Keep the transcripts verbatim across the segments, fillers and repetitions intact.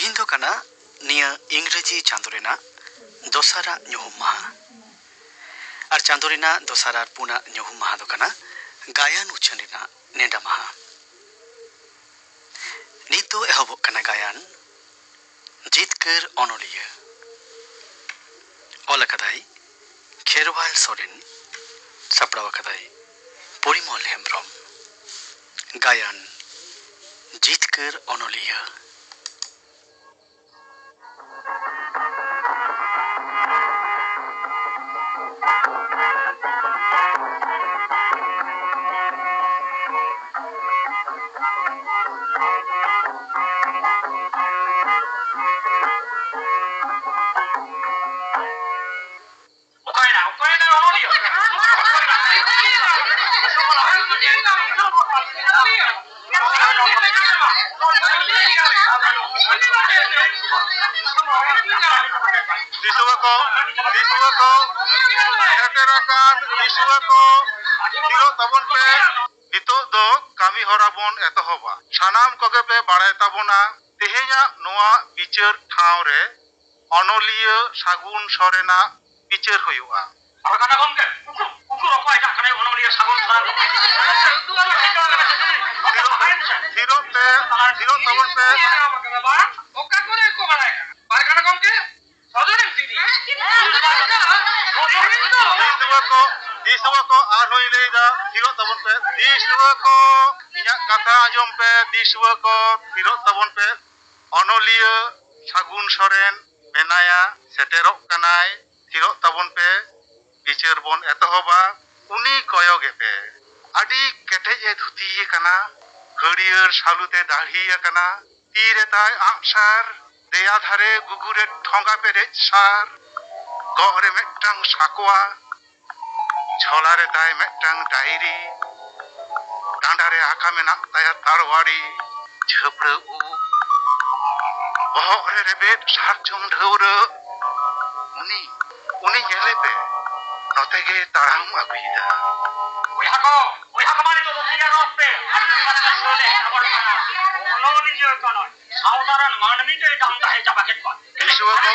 ᱛᱮᱦᱮᱧ ᱫᱚ ᱠᱟᱱᱟ ᱱᱤᱭᱟᱹ ᱤᱝᱨᱮᱡᱤ ᱪᱟᱸᱫᱳ ᱨᱮᱱᱟᱜ ᱫᱚᱥᱟᱨᱟᱜ ᱧᱩᱦᱩᱢ ᱢᱟᱦᱟ᱾ ᱟᱨ ᱪᱟᱸᱫᱳ ᱨᱮᱱᱟᱜ ᱫᱚᱥᱟᱨ ᱟᱨ ᱯᱩᱱᱟᱜ ᱧᱩᱦᱩᱢ ᱢᱟᱦᱟ ᱫᱚ ᱠᱟᱱᱟ ᱜᱟᱭᱟᱱ ᱩᱪᱷᱟᱹᱱ ᱨᱮᱱᱟᱜ ᱱᱮᱰᱟ ᱢᱟᱦᱟ᱾ ᱱᱤᱛ ᱫᱚ ᱮᱦᱚᱵᱚᱜ ᱠᱟᱱᱟ ᱜᱟᱭᱟᱱ ᱡᱤᱛᱠᱟᱹᱨ ᱚᱱᱚᱞᱤᱭᱟᱹ᱾ ᱚᱞ ᱟᱠᱟᱫᱟᱭ ᱠᱷᱮᱨᱣᱟᱞ ᱥᱚᱨᱮᱱ, ᱥᱟᱯᱲᱟᱣ ᱟᱠᱟᱫᱟᱭ ᱯᱚᱨᱤᱢᱚᱞ ᱦᱮᱢᱵᱽᱨᱚᱢ᱾ ᱜᱟᱭᱟᱱ ᱡᱤᱛᱠᱟᱹᱨ ᱚᱱᱚᱞᱤᱭᱟᱹ᱾ ᱚᱠᱟᱭᱮᱱᱟ? ᱚᱠᱟᱭᱮᱱᱟ ᱚᱱᱚᱞᱤᱭᱟᱹ? ᱫᱤᱥᱩᱣᱟᱹ ᱠᱚ, ᱫᱤᱥᱩᱣᱟᱹ ᱠᱚ, ᱥᱮᱴᱮᱨ ᱟᱠᱟᱱ ᱫᱤᱥᱩᱣᱟᱹ ᱠᱚ, ᱛᱷᱤᱨᱚᱜ ᱛᱟᱵᱚᱱ ᱯᱮ᱾ ᱱᱤᱛᱚᱜ ᱫᱚ ᱠᱟᱹᱢᱤ ᱦᱚᱨᱟ ᱵᱚᱱ ᱮᱛᱚᱦᱚᱵᱟ᱾ ᱥᱟᱱᱟᱢ ᱠᱚᱜᱮ ᱯᱮ ᱵᱟᱲᱟᱭ ᱛᱟᱵᱚᱱᱟ, ᱛᱮᱦᱮᱧᱟᱜ ᱱᱚᱣᱟ ᱵᱤᱪᱟᱹᱨ ᱴᱷᱟᱶ ᱨᱮ ᱚᱱᱚᱞᱤᱭᱟᱹ ᱥᱟᱹᱜᱩᱱ ᱥᱚᱨᱮᱱᱟᱜ ᱵᱤᱪᱟᱹᱨ ᱦᱩᱭᱩᱜᱼᱟ᱾ ᱯᱟᱨᱜᱟᱱᱟ ᱜᱚᱢᱠᱮ, ᱩᱠᱩ, ᱩᱠᱩ ᱨᱚᱠᱚᱭ ᱪᱟᱜ ᱠᱟᱱᱟᱭ ᱚᱱᱚᱞᱤᱭᱟᱹ ᱥᱟᱹᱜᱩᱱ ᱥᱚᱨᱮᱱ᱾ ᱛᱷᱤᱨᱚᱜ ᱛᱮ, ᱛᱷᱤᱨᱚᱜ ᱛᱟᱵᱚᱱ ᱯᱮ᱾ ᱚᱠᱟ ᱠᱚᱨᱮ ᱠᱚ ᱵᱟᱲᱟᱭ ᱠᱟᱱᱟ? ᱯᱟᱨᱜᱟᱱᱟ ᱜᱚᱢᱠᱮ, ᱥᱚᱫᱚᱨᱮᱢ ᱛᱤᱫᱤ᱾ ᱫᱤᱥᱩᱣᱟᱹ ᱠᱚ, ᱫᱤᱥᱩᱣᱟᱹ ᱠᱚ ᱟᱨᱦᱚᱸᱧ ᱞᱟᱹᱭᱫᱟ, ᱛᱷᱤᱨᱚᱜ ᱛᱟᱵᱚᱱ ᱯᱮ᱾ ᱫᱤᱥᱩᱣᱟᱹ ᱠᱚ, ᱤᱧᱟᱹᱜ ᱠᱟᱛᱷᱟ ᱟᱸᱡᱚᱢ ᱯᱮ᱾ ᱫᱤᱥᱩᱣᱟᱹ ᱠᱚ, ᱛᱷᱤᱨᱚᱜ ᱛᱟᱵᱚᱱ ᱯᱮ᱾ ᱚᱱᱚᱞᱤᱭᱟᱹ ᱥᱟᱹᱜᱩᱱ ᱥᱚᱨᱮᱱ ᱢᱮᱱᱟᱭᱟ, ᱥᱮᱴᱮᱨᱚᱜ ᱠᱟᱱᱟᱭ, ᱛᱷᱤᱨᱚᱜ ᱛᱟᱵᱚᱱ ᱯᱮ, ᱵᱤᱪᱟᱹᱨ ᱵᱚᱱ ᱮᱛᱚᱦᱚᱵᱟ᱾ ᱩᱱᱤ ᱠᱚᱭᱚᱜᱮ ᱯᱮ, ᱟᱹᱰᱤ ᱠᱮᱴᱮᱡ ᱮ ᱫᱷᱩᱛᱤ ᱟᱠᱟᱱᱟ, ᱦᱟᱹᱨᱭᱟᱹᱲ ᱥᱟᱹᱞᱩ ᱛᱮ ᱫᱟᱲᱦᱤ ᱟᱠᱟᱱᱟ, ᱛᱤ ᱨᱮ ᱛᱟᱭ ᱟᱜᱼᱥᱟᱨ, ᱫᱮᱭᱟ ᱫᱷᱟᱨᱮ ᱜᱩᱜᱩᱨᱮ ᱴᱷᱚᱸᱜᱟ ᱯᱮᱨᱮᱡ ᱥᱟᱨ, ᱜᱚᱜ ᱨᱮ ᱢᱤᱫᱴᱟᱝ ᱥᱟᱠᱣᱟ, ᱡᱷᱚᱞᱟ ᱨᱮ ᱛᱟᱭ ᱢᱤᱫᱴᱟᱝ ᱰᱟᱭᱨᱤ, ᱰᱟᱸᱰᱟ ᱨᱮ ᱟᱠᱟ ᱢᱮᱱᱟᱜ ᱛᱟᱭᱟ ᱛᱟᱲᱣᱟᱲᱤ, ᱡᱷᱟᱹᱯᱲᱟᱹ ᱩᱵ, ᱵᱚᱦᱚᱜ ᱨᱮ ᱨᱮᱵᱮᱫ ᱥᱟᱨᱡᱚᱢ ᱰᱷᱟᱹᱣᱨᱟᱹᱜ᱾ ᱩᱱᱤ, ᱩᱱᱤ ᱧᱮᱞᱮ ᱯᱮ, ᱱᱚᱛᱮ ᱜᱮ ᱛᱟᱲᱟᱢ ᱟᱹᱜᱩᱭᱮᱫᱟ᱾ ᱵᱚᱭᱦᱟ ᱠᱚ, ᱵᱚᱭᱦᱟ ᱠᱷᱟᱢᱟᱨᱤ ᱫᱚ ᱛᱮᱭᱟᱨᱚᱜ ᱯᱮ᱾ ᱟᱨ ᱱᱚᱣᱟ ᱫᱚ ᱞᱮ ᱦᱟᱵᱚᱲ ᱠᱟᱱᱟ᱾ ᱚᱱᱚᱞᱤᱭᱟᱹ ᱠᱟᱱᱟᱭ᱾ ᱥᱟᱶᱛᱟ ᱨᱮᱱ ᱢᱟᱹᱱᱢᱤ ᱫᱚᱭ ᱫᱟᱢ ᱛᱟᱦᱮᱸ ᱪᱟᱵᱟ ᱠᱮᱫ ᱠᱚᱣᱟ᱾ ᱫᱤᱥᱩᱣᱟᱹ ᱠᱚ,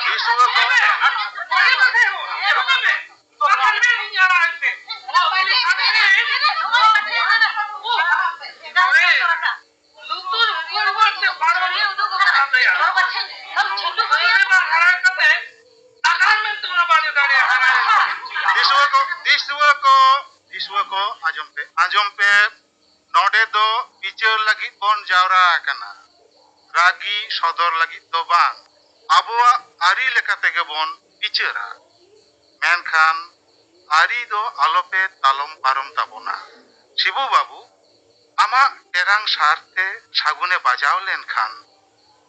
ᱫᱤᱥᱩᱣᱟᱹ ᱠᱚ, ᱞᱩᱛᱩᱨ ᱩᱠᱩᱲ ᱩᱠᱩᱲ ᱛᱮ ᱵᱟᱨ ᱵᱟᱨ ᱩᱫᱩᱜ ᱠᱟᱱ ᱛᱟᱭᱟ᱾ ᱩᱱᱤ ᱵᱟᱝ ᱦᱟᱨᱟ ᱠᱟᱛᱮ ᱫᱟᱠᱟ ᱢᱮᱱᱛᱮ ᱚᱱᱟ ᱵᱟᱝ ᱫᱟᱲᱮᱭᱟᱜ ᱠᱟᱱᱟ᱾ ᱫᱤᱥᱩᱣᱟᱹ ᱠᱚ, ᱫᱤᱥᱩᱣᱟᱹ ᱠᱚ, ᱫᱤᱥᱩᱣᱟᱹ ᱠᱚ, ᱟᱸᱡᱚᱢ ᱯᱮ, ᱟᱸᱡᱚᱢ ᱯᱮ᱾ ᱱᱚᱰᱮ ᱫᱚ ᱵᱤᱪᱟᱹᱨ ᱞᱟᱹᱜᱤᱫ ᱵᱚᱱ ᱡᱟᱣᱨᱟ ᱟᱠᱟᱱᱟ, ᱨᱟᱹᱜᱤ ᱥᱚᱫᱚᱨ ᱞᱟᱹᱜᱤᱫ ᱫᱚ ᱵᱟᱝ᱾ ᱟᱵᱚᱣᱟᱜ ᱟᱹᱨᱤ ᱞᱮᱠᱟ ᱛᱮᱜᱮ ᱵᱚᱱ ᱵᱤᱪᱟᱹᱨᱟ᱾ ᱢᱮᱱᱠᱷᱟᱱ ᱟᱹᱨᱤ ᱫᱚ ᱟᱞᱚᱯᱮ ᱛᱟᱞᱚᱢ ᱯᱟᱨᱚᱢ ᱛᱟᱵᱚᱱᱟ᱾ ᱥᱤᱵᱩ ᱵᱟᱹᱵᱩ, ᱟᱢᱟᱜ ᱴᱮᱨᱟᱝ ᱥᱟᱨᱛᱮ ᱥᱟᱹᱜᱩᱱᱮ ᱵᱟᱡᱟᱣ ᱞᱮᱱᱠᱷᱟᱱ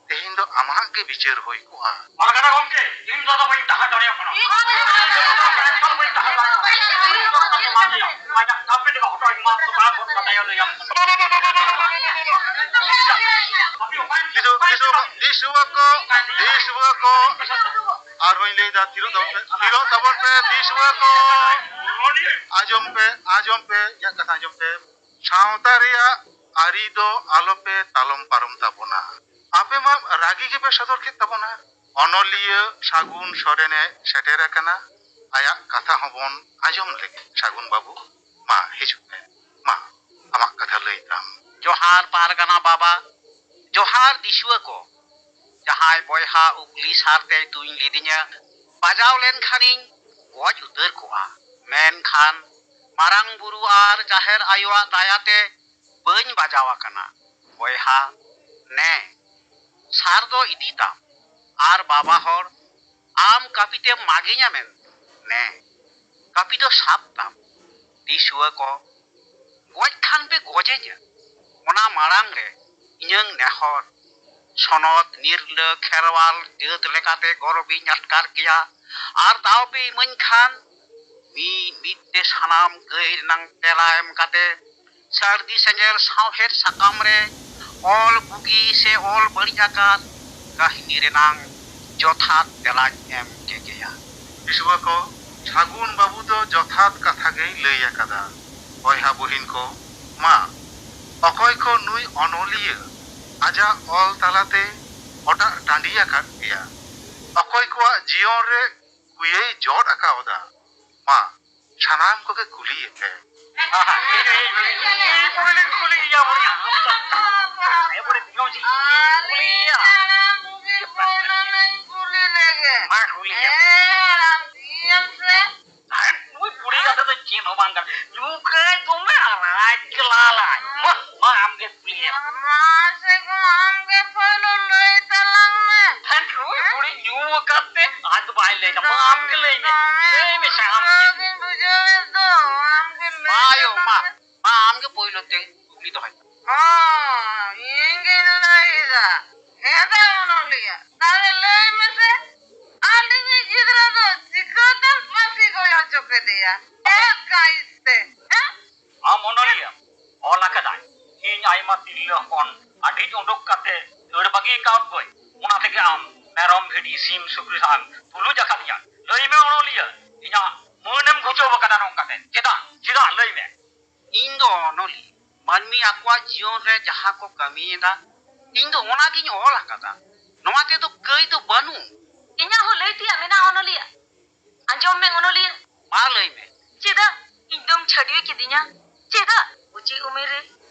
ᱛᱮᱦᱮᱧ ᱫᱚ ᱟᱢᱟᱜ ᱜᱮ ᱵᱤᱪᱟᱹᱨ ᱦᱩᱭ ᱠᱚᱜᱼᱟ᱾ ᱯᱟᱨᱜᱟᱱᱟ ᱜᱚᱢᱠᱮ, ᱤᱧ ᱫᱚ ᱟᱫᱚ ᱵᱟᱹᱧ ᱛᱟᱦᱮᱸ ᱫᱟᱲᱮᱭᱟᱜ ᱠᱟᱱᱟ᱾ ᱮᱠᱫᱚᱢ ᱵᱟᱹᱧ ᱛᱟᱦᱮᱸ ᱫᱟᱲᱮᱭᱟᱜ ᱠᱟᱱᱟ᱾ ᱤᱧ ᱫᱚ ᱮᱠᱫᱚᱢ ᱮᱢᱟ ᱫᱮᱭᱟ᱾ ᱟᱡᱟᱜ ᱠᱟᱹᱯᱤ ᱞᱮᱠᱟ ᱦᱚᱴᱚᱜ ᱤᱧ ᱢᱟ ᱛᱚ ᱵᱟᱝ ᱦᱚᱴ ᱠᱟᱛᱟᱭᱟ ᱞᱟᱹᱭᱟᱢ ᱠᱟᱱᱟ᱾ ᱟᱯᱮ ᱚᱠᱟᱭ ᱫᱤᱥᱩᱣᱟᱹ ᱠᱚ, ᱫᱤᱥᱩᱣᱟᱹ ᱠᱚ, ᱫᱤᱥᱩᱣᱟᱹ ᱠᱚ, ᱟᱨᱦᱚᱸᱧ ᱞᱟᱹᱭ ᱫᱟ, ᱛᱷᱤᱨᱚᱜ ᱛᱟᱵᱚᱱ ᱯᱮ, ᱛᱷᱤᱨᱚᱜ ᱛᱟᱵᱚᱱ ᱯᱮ, ᱫᱤᱥᱩᱣᱟᱹ ᱠᱚ᱾ ᱟᱸᱡᱚᱢ ᱯᱮ, ᱟᱸᱡᱚᱢ ᱯᱮ, ᱤᱧᱟᱹᱜ ᱠᱟᱛᱷᱟ ᱟᱸᱡᱚᱢ ᱯᱮ᱾ ᱥᱟᱶᱛᱟ ᱨᱮᱭᱟᱜ ᱟᱹᱨᱤ ᱫᱚ ᱟᱞᱚᱯᱮ ᱛᱟᱞᱚᱢ ᱯᱟᱨᱚᱢ ᱛᱟᱵᱚᱱᱟ᱾ ᱟᱯᱮ ᱢᱟ ᱨᱟᱹᱜᱤ ᱜᱮᱯᱮ ᱥᱚᱫᱚᱨ ᱠᱮᱫ ᱛᱟᱵᱚᱱᱟ᱾ ᱚᱱᱚᱞᱤᱭᱟᱹ ᱥᱟᱹᱜᱩᱱ ᱥᱚᱨᱮᱱᱮ ᱥᱮᱴᱮᱨ ᱟᱠᱟᱱᱟ, ᱟᱭᱟᱜ ᱠᱟᱛᱷᱟ ᱦᱚᱸᱵᱚᱱ ᱟᱸᱡᱚᱢ ᱞᱮᱜᱮ᱾ ᱥᱟᱹᱜᱩᱱ ᱵᱟᱹᱵᱩ, ᱢᱟ ᱦᱤᱡᱩᱜ ᱢᱮ, ᱢᱟ ᱟᱢᱟᱜ ᱠᱟᱛᱷᱟ ᱞᱟᱹᱭ ᱛᱟᱢ᱾ ᱡᱚᱦᱟᱨ ᱯᱟᱨᱜᱟᱱᱟ ᱵᱟᱵᱟ, ᱡᱚᱦᱟᱨ ᱫᱤᱥᱩᱣᱟᱹ ᱠᱚ᱾ ᱡᱟᱦᱟᱸᱭ ᱵᱚᱭᱦᱟ ᱩᱜᱽᱞᱤ ᱥᱟᱨ ᱛᱮᱭ ᱛᱩᱧ ᱞᱤᱫᱤᱧᱟ, ᱵᱟᱡᱟᱣ ᱞᱮᱱᱠᱷᱟᱱᱤᱧ ᱜᱚᱡ ᱩᱛᱟᱹᱨ ᱠᱚᱜᱼᱟ᱾ ᱢᱮᱱᱠᱷᱟᱱ ᱢᱟᱨᱟᱝ ᱵᱩᱨᱩ ᱟᱨ ᱡᱟᱦᱮᱨ ᱟᱭᱳᱣᱟᱜ ᱫᱟᱭᱟᱛᱮ ᱵᱟᱹᱧ ᱵᱟᱡᱟᱣ ᱟᱠᱟᱱᱟ᱾ ᱵᱚᱭᱦᱟ, ᱱᱮ, ᱥᱟᱨ ᱫᱚ ᱤᱫᱤ ᱛᱟᱢ᱾ ᱟᱨ ᱵᱟᱵᱟ ᱦᱚᱲ, ᱟᱢ ᱠᱟᱹᱯᱤ ᱛᱮᱢ ᱢᱟᱜᱤᱧᱟ ᱢᱮᱱᱛᱮ, ᱱᱮ, ᱠᱟᱹᱯᱤ ᱫᱚ ᱥᱟᱵ ᱛᱟᱢ᱾ ᱫᱤᱥᱩᱣᱟᱹ ᱠᱚ, ᱜᱚᱡ ᱠᱷᱟᱱ ᱯᱮ ᱜᱚᱡᱮᱧᱟ, ᱚᱱᱟ ᱢᱟᱲᱟᱝ ᱨᱮ ᱤᱧᱟᱹᱝ ᱱᱮᱦᱚᱨ, ᱥᱚᱱᱚᱛ ᱱᱤᱨᱞᱟᱹ ᱠᱷᱮᱨᱣᱟᱞ ᱡᱟᱹᱛ ᱞᱮᱠᱟᱛᱮ ᱜᱚᱨᱚᱵᱤᱧ ᱟᱴᱠᱟᱨ ᱠᱮᱭᱟ, ᱟᱨ ᱫᱟᱣ ᱯᱮ ᱤᱢᱟᱹᱧ ᱠᱷᱟᱱ ᱢᱤᱫ ᱢᱤᱫ ᱛᱮ ᱥᱟᱱᱟᱢ ᱠᱟᱹᱭ ᱨᱮᱱᱟᱝ ᱛᱮᱞᱟ ᱮᱢ ᱠᱟᱛᱮ ᱥᱟᱹᱨᱫᱤ ᱥᱮᱸᱜᱮᱞ ᱥᱟᱶᱦᱮᱫ ᱥᱟᱠᱟᱢ ᱨᱮ ᱚᱞ ᱵᱩᱜᱤ ᱥᱮ ᱚᱞ ᱵᱟᱹᱲᱤᱡ ᱟᱠᱟᱫ ᱠᱟᱹᱦᱱᱤ ᱨᱮᱱᱟᱝ ᱡᱚᱛᱷᱟᱛ ᱛᱮᱞᱟᱧ ᱮᱢ ᱠᱮᱜᱮᱭᱟ᱾ ᱫᱤᱥᱩᱣᱟᱹ ᱠᱚ, ᱥᱟᱹᱜᱩᱱ ᱵᱟᱹᱵᱩ ᱫᱚ ᱡᱚᱛᱷᱟᱛ ᱠᱟᱛᱷᱟ ᱜᱮᱭ ᱞᱟᱹᱭ ᱟᱠᱟᱫᱟ᱾ ᱵᱚᱭᱦᱟ ᱵᱩᱦᱤᱱ ᱠᱚ, ᱢᱟ, ᱚᱠᱚᱭ ᱠᱚ ᱱᱩᱭ ᱚᱱᱚᱞᱤᱭᱟᱹ ᱟᱡᱟᱜ ᱚᱞ ᱛᱟᱞᱟᱛᱮ ᱚᱴᱟᱜ ᱴᱟᱺᱰᱤ ᱟᱠᱟᱫ ᱯᱮᱭᱟ, ᱚᱠᱚᱭ ᱠᱚᱣᱟᱜ ᱡᱤᱭᱚᱱ ᱨᱮ ᱠᱩᱭᱟᱹᱭ ᱡᱚᱫ ᱟᱠᱟᱣᱫᱟ, ᱢᱟ, ᱥᱟᱱᱟᱢ ᱠᱚᱜᱮ ᱠᱩᱞᱤᱭᱮᱯᱮ᱾ ᱠᱩᱞᱤ, ᱠᱩᱞᱤ, ᱠᱩᱞᱤ, ᱤᱭᱟᱹ, ᱵᱚᱞᱮ, ᱟᱢ ᱫᱚ, ᱮ, ᱵᱚᱞᱮ, ᱵᱤᱭᱚᱢ ᱪᱮᱫ ᱠᱩᱞᱤᱭᱟ? ᱢᱟ, ᱠᱩᱞᱤᱭᱟ᱾ ᱦᱮᱸ, ᱱᱩᱭ ᱵᱩᱲᱦᱤ ᱠᱟᱛᱷᱟ ᱫᱚ ᱪᱮᱫ ᱦᱚᱸ ᱵᱟᱝ ᱠᱟᱱᱟ᱾ ᱧᱩ ᱠᱟᱜ ᱫᱚᱢᱮ ᱟᱨᱟᱡ ᱜᱮ ᱞᱟᱞᱟᱭ᱾ ᱢᱟ, ᱢᱟ, ᱟᱢ ᱜᱮ ᱠᱩᱞᱤᱭᱮᱢ᱾ ᱢᱟᱥᱮ ᱜᱚ, ᱟᱢ ᱜᱮ ᱯᱳᱭᱞᱳ ᱞᱟᱹᱭ ᱛᱟᱞᱟᱝ ᱢᱮ᱾ ᱦᱮᱸ, ᱱᱩᱭ ᱵᱩᱲᱦᱤ ᱧᱩ ᱟᱠᱟᱫ ᱛᱮ ᱟᱡ ᱫᱚ ᱵᱟᱭ ᱞᱟᱹᱭ ᱫᱟ᱾ ᱢᱟ, ᱟᱢ ᱜᱮ ᱞᱟᱹᱭ ᱢᱮ᱾ ᱞᱟᱹᱭ ᱢᱮᱥᱮ ᱟᱢ ᱜᱮ᱾ ᱵᱩᱡᱷᱟᱹᱣᱮᱫ ᱫᱚ, ᱟᱢ ᱜᱮ ᱞᱟᱹᱭ ᱢᱟ ᱭᱳ, ᱛᱟᱞᱟᱝ ᱢᱟ, ᱢᱮ᱾ ᱢᱟ, ᱟᱢ ᱜᱮ ᱯᱳᱭᱞᱳ ᱛᱮ ᱠᱩᱠᱞᱤ ᱫᱚᱦᱚᱭ ᱢᱮ᱾ ᱚ, ᱤᱧ ᱜᱤᱧ ᱞᱟᱹᱭ ᱮᱫᱟ᱾ ᱦᱮᱸ ᱫᱟ ᱚᱱᱚᱞᱤᱭᱟᱹ, ᱛᱟᱦᱞᱮ ᱞᱟᱹᱭ ᱢᱮᱥᱮ, ᱟᱞᱤᱧᱤᱡ ᱜᱤᱫᱽᱨᱟᱹ ᱫᱚ ᱪᱤᱠᱟᱹᱛᱮᱢ ᱯᱟᱹᱥᱤ ᱜᱚᱡ ᱦᱚᱪᱚ ᱠᱮᱫᱮᱭᱟ? ᱪᱮᱫ ᱠᱟᱹᱭᱤᱥ ᱛᱮ? ᱦᱮᱸ? ᱟᱢ ᱚᱱᱚᱞᱤᱭᱟᱹ, ᱚᱞ ᱟᱠᱟᱫᱟᱭ, ᱤᱧ ᱟᱭᱢᱟ ᱛᱤᱨᱞᱟᱹ ᱦᱚᱯᱚᱱ ᱟᱹᱰᱤ ᱩᱰᱩᱠ ᱠᱟᱛᱮ ᱫᱟᱹᱲ ᱵᱟᱹᱜᱤ ᱠᱟᱣᱫ ᱠᱚᱣᱟᱹᱧ᱾ ᱚᱱᱟ ᱛᱮᱜᱮ ᱟᱢ ᱢᱮᱨᱚᱢ, ᱵᱷᱤᱰᱤ, ᱥᱤᱢ, ᱥᱩᱠᱨᱤ ᱥᱟᱶ ᱮᱢ ᱛᱩᱞᱩᱡ ᱟᱠᱟᱫᱤᱧᱟ᱾ ᱞᱟᱹᱭ ᱢᱮ ᱚᱱᱚᱞᱤᱭᱟᱹ, ᱤᱧᱟᱜ ᱢᱟᱹᱱᱮᱢ ᱜᱷᱩᱪᱟᱹᱣ ᱟᱠᱟᱫᱟ ᱱᱚᱝᱠᱟᱛᱮ᱾ ᱪᱮᱫᱟᱜ? ᱪᱮᱫᱟᱜ? ᱞᱟᱹᱭ ᱢᱮ᱾ ᱤᱧ ᱫᱚ ᱚᱱᱚᱞᱤᱭᱟᱹ, ᱢᱟᱹᱱᱢᱤ ᱟᱠᱚᱣᱟᱜ ᱡᱤᱭᱚᱱ ᱨᱮ ᱡᱟᱦᱟᱸ ᱠᱚ ᱠᱟᱹᱢᱤᱭᱮᱫᱟ, ᱤᱧ ᱫᱚ ᱚᱱᱟᱜᱤᱧ ᱚᱞ ᱟᱠᱟᱫᱟ᱾ ᱱᱚᱣᱟ ᱛᱮᱫᱚ ᱠᱟᱹᱭ ᱫᱚ ᱵᱟᱹᱱᱩᱜ᱾ ᱤᱧᱟᱜ ᱦᱚᱸ ᱞᱟᱹᱭ ᱛᱮᱭᱟᱜ ᱢᱮᱱᱟᱜᱼᱟ ᱚᱱᱚᱞᱤᱭᱟᱹ᱾ ᱟᱸᱡᱚᱢ ᱢᱮ ᱚᱱᱚᱞᱤᱭᱟᱹ᱾ ᱢᱟ ᱞᱟᱹᱭ ᱢᱮ᱾ ᱪᱮᱫᱟᱜ ᱤᱧ ᱫᱚᱢ ᱪᱷᱟᱹᱰᱣᱤ ᱠᱤᱫᱤᱧᱟ? ᱪᱮᱫᱟᱜ ᱵᱩᱪᱤ ᱩᱢᱮᱨ ᱨᱮ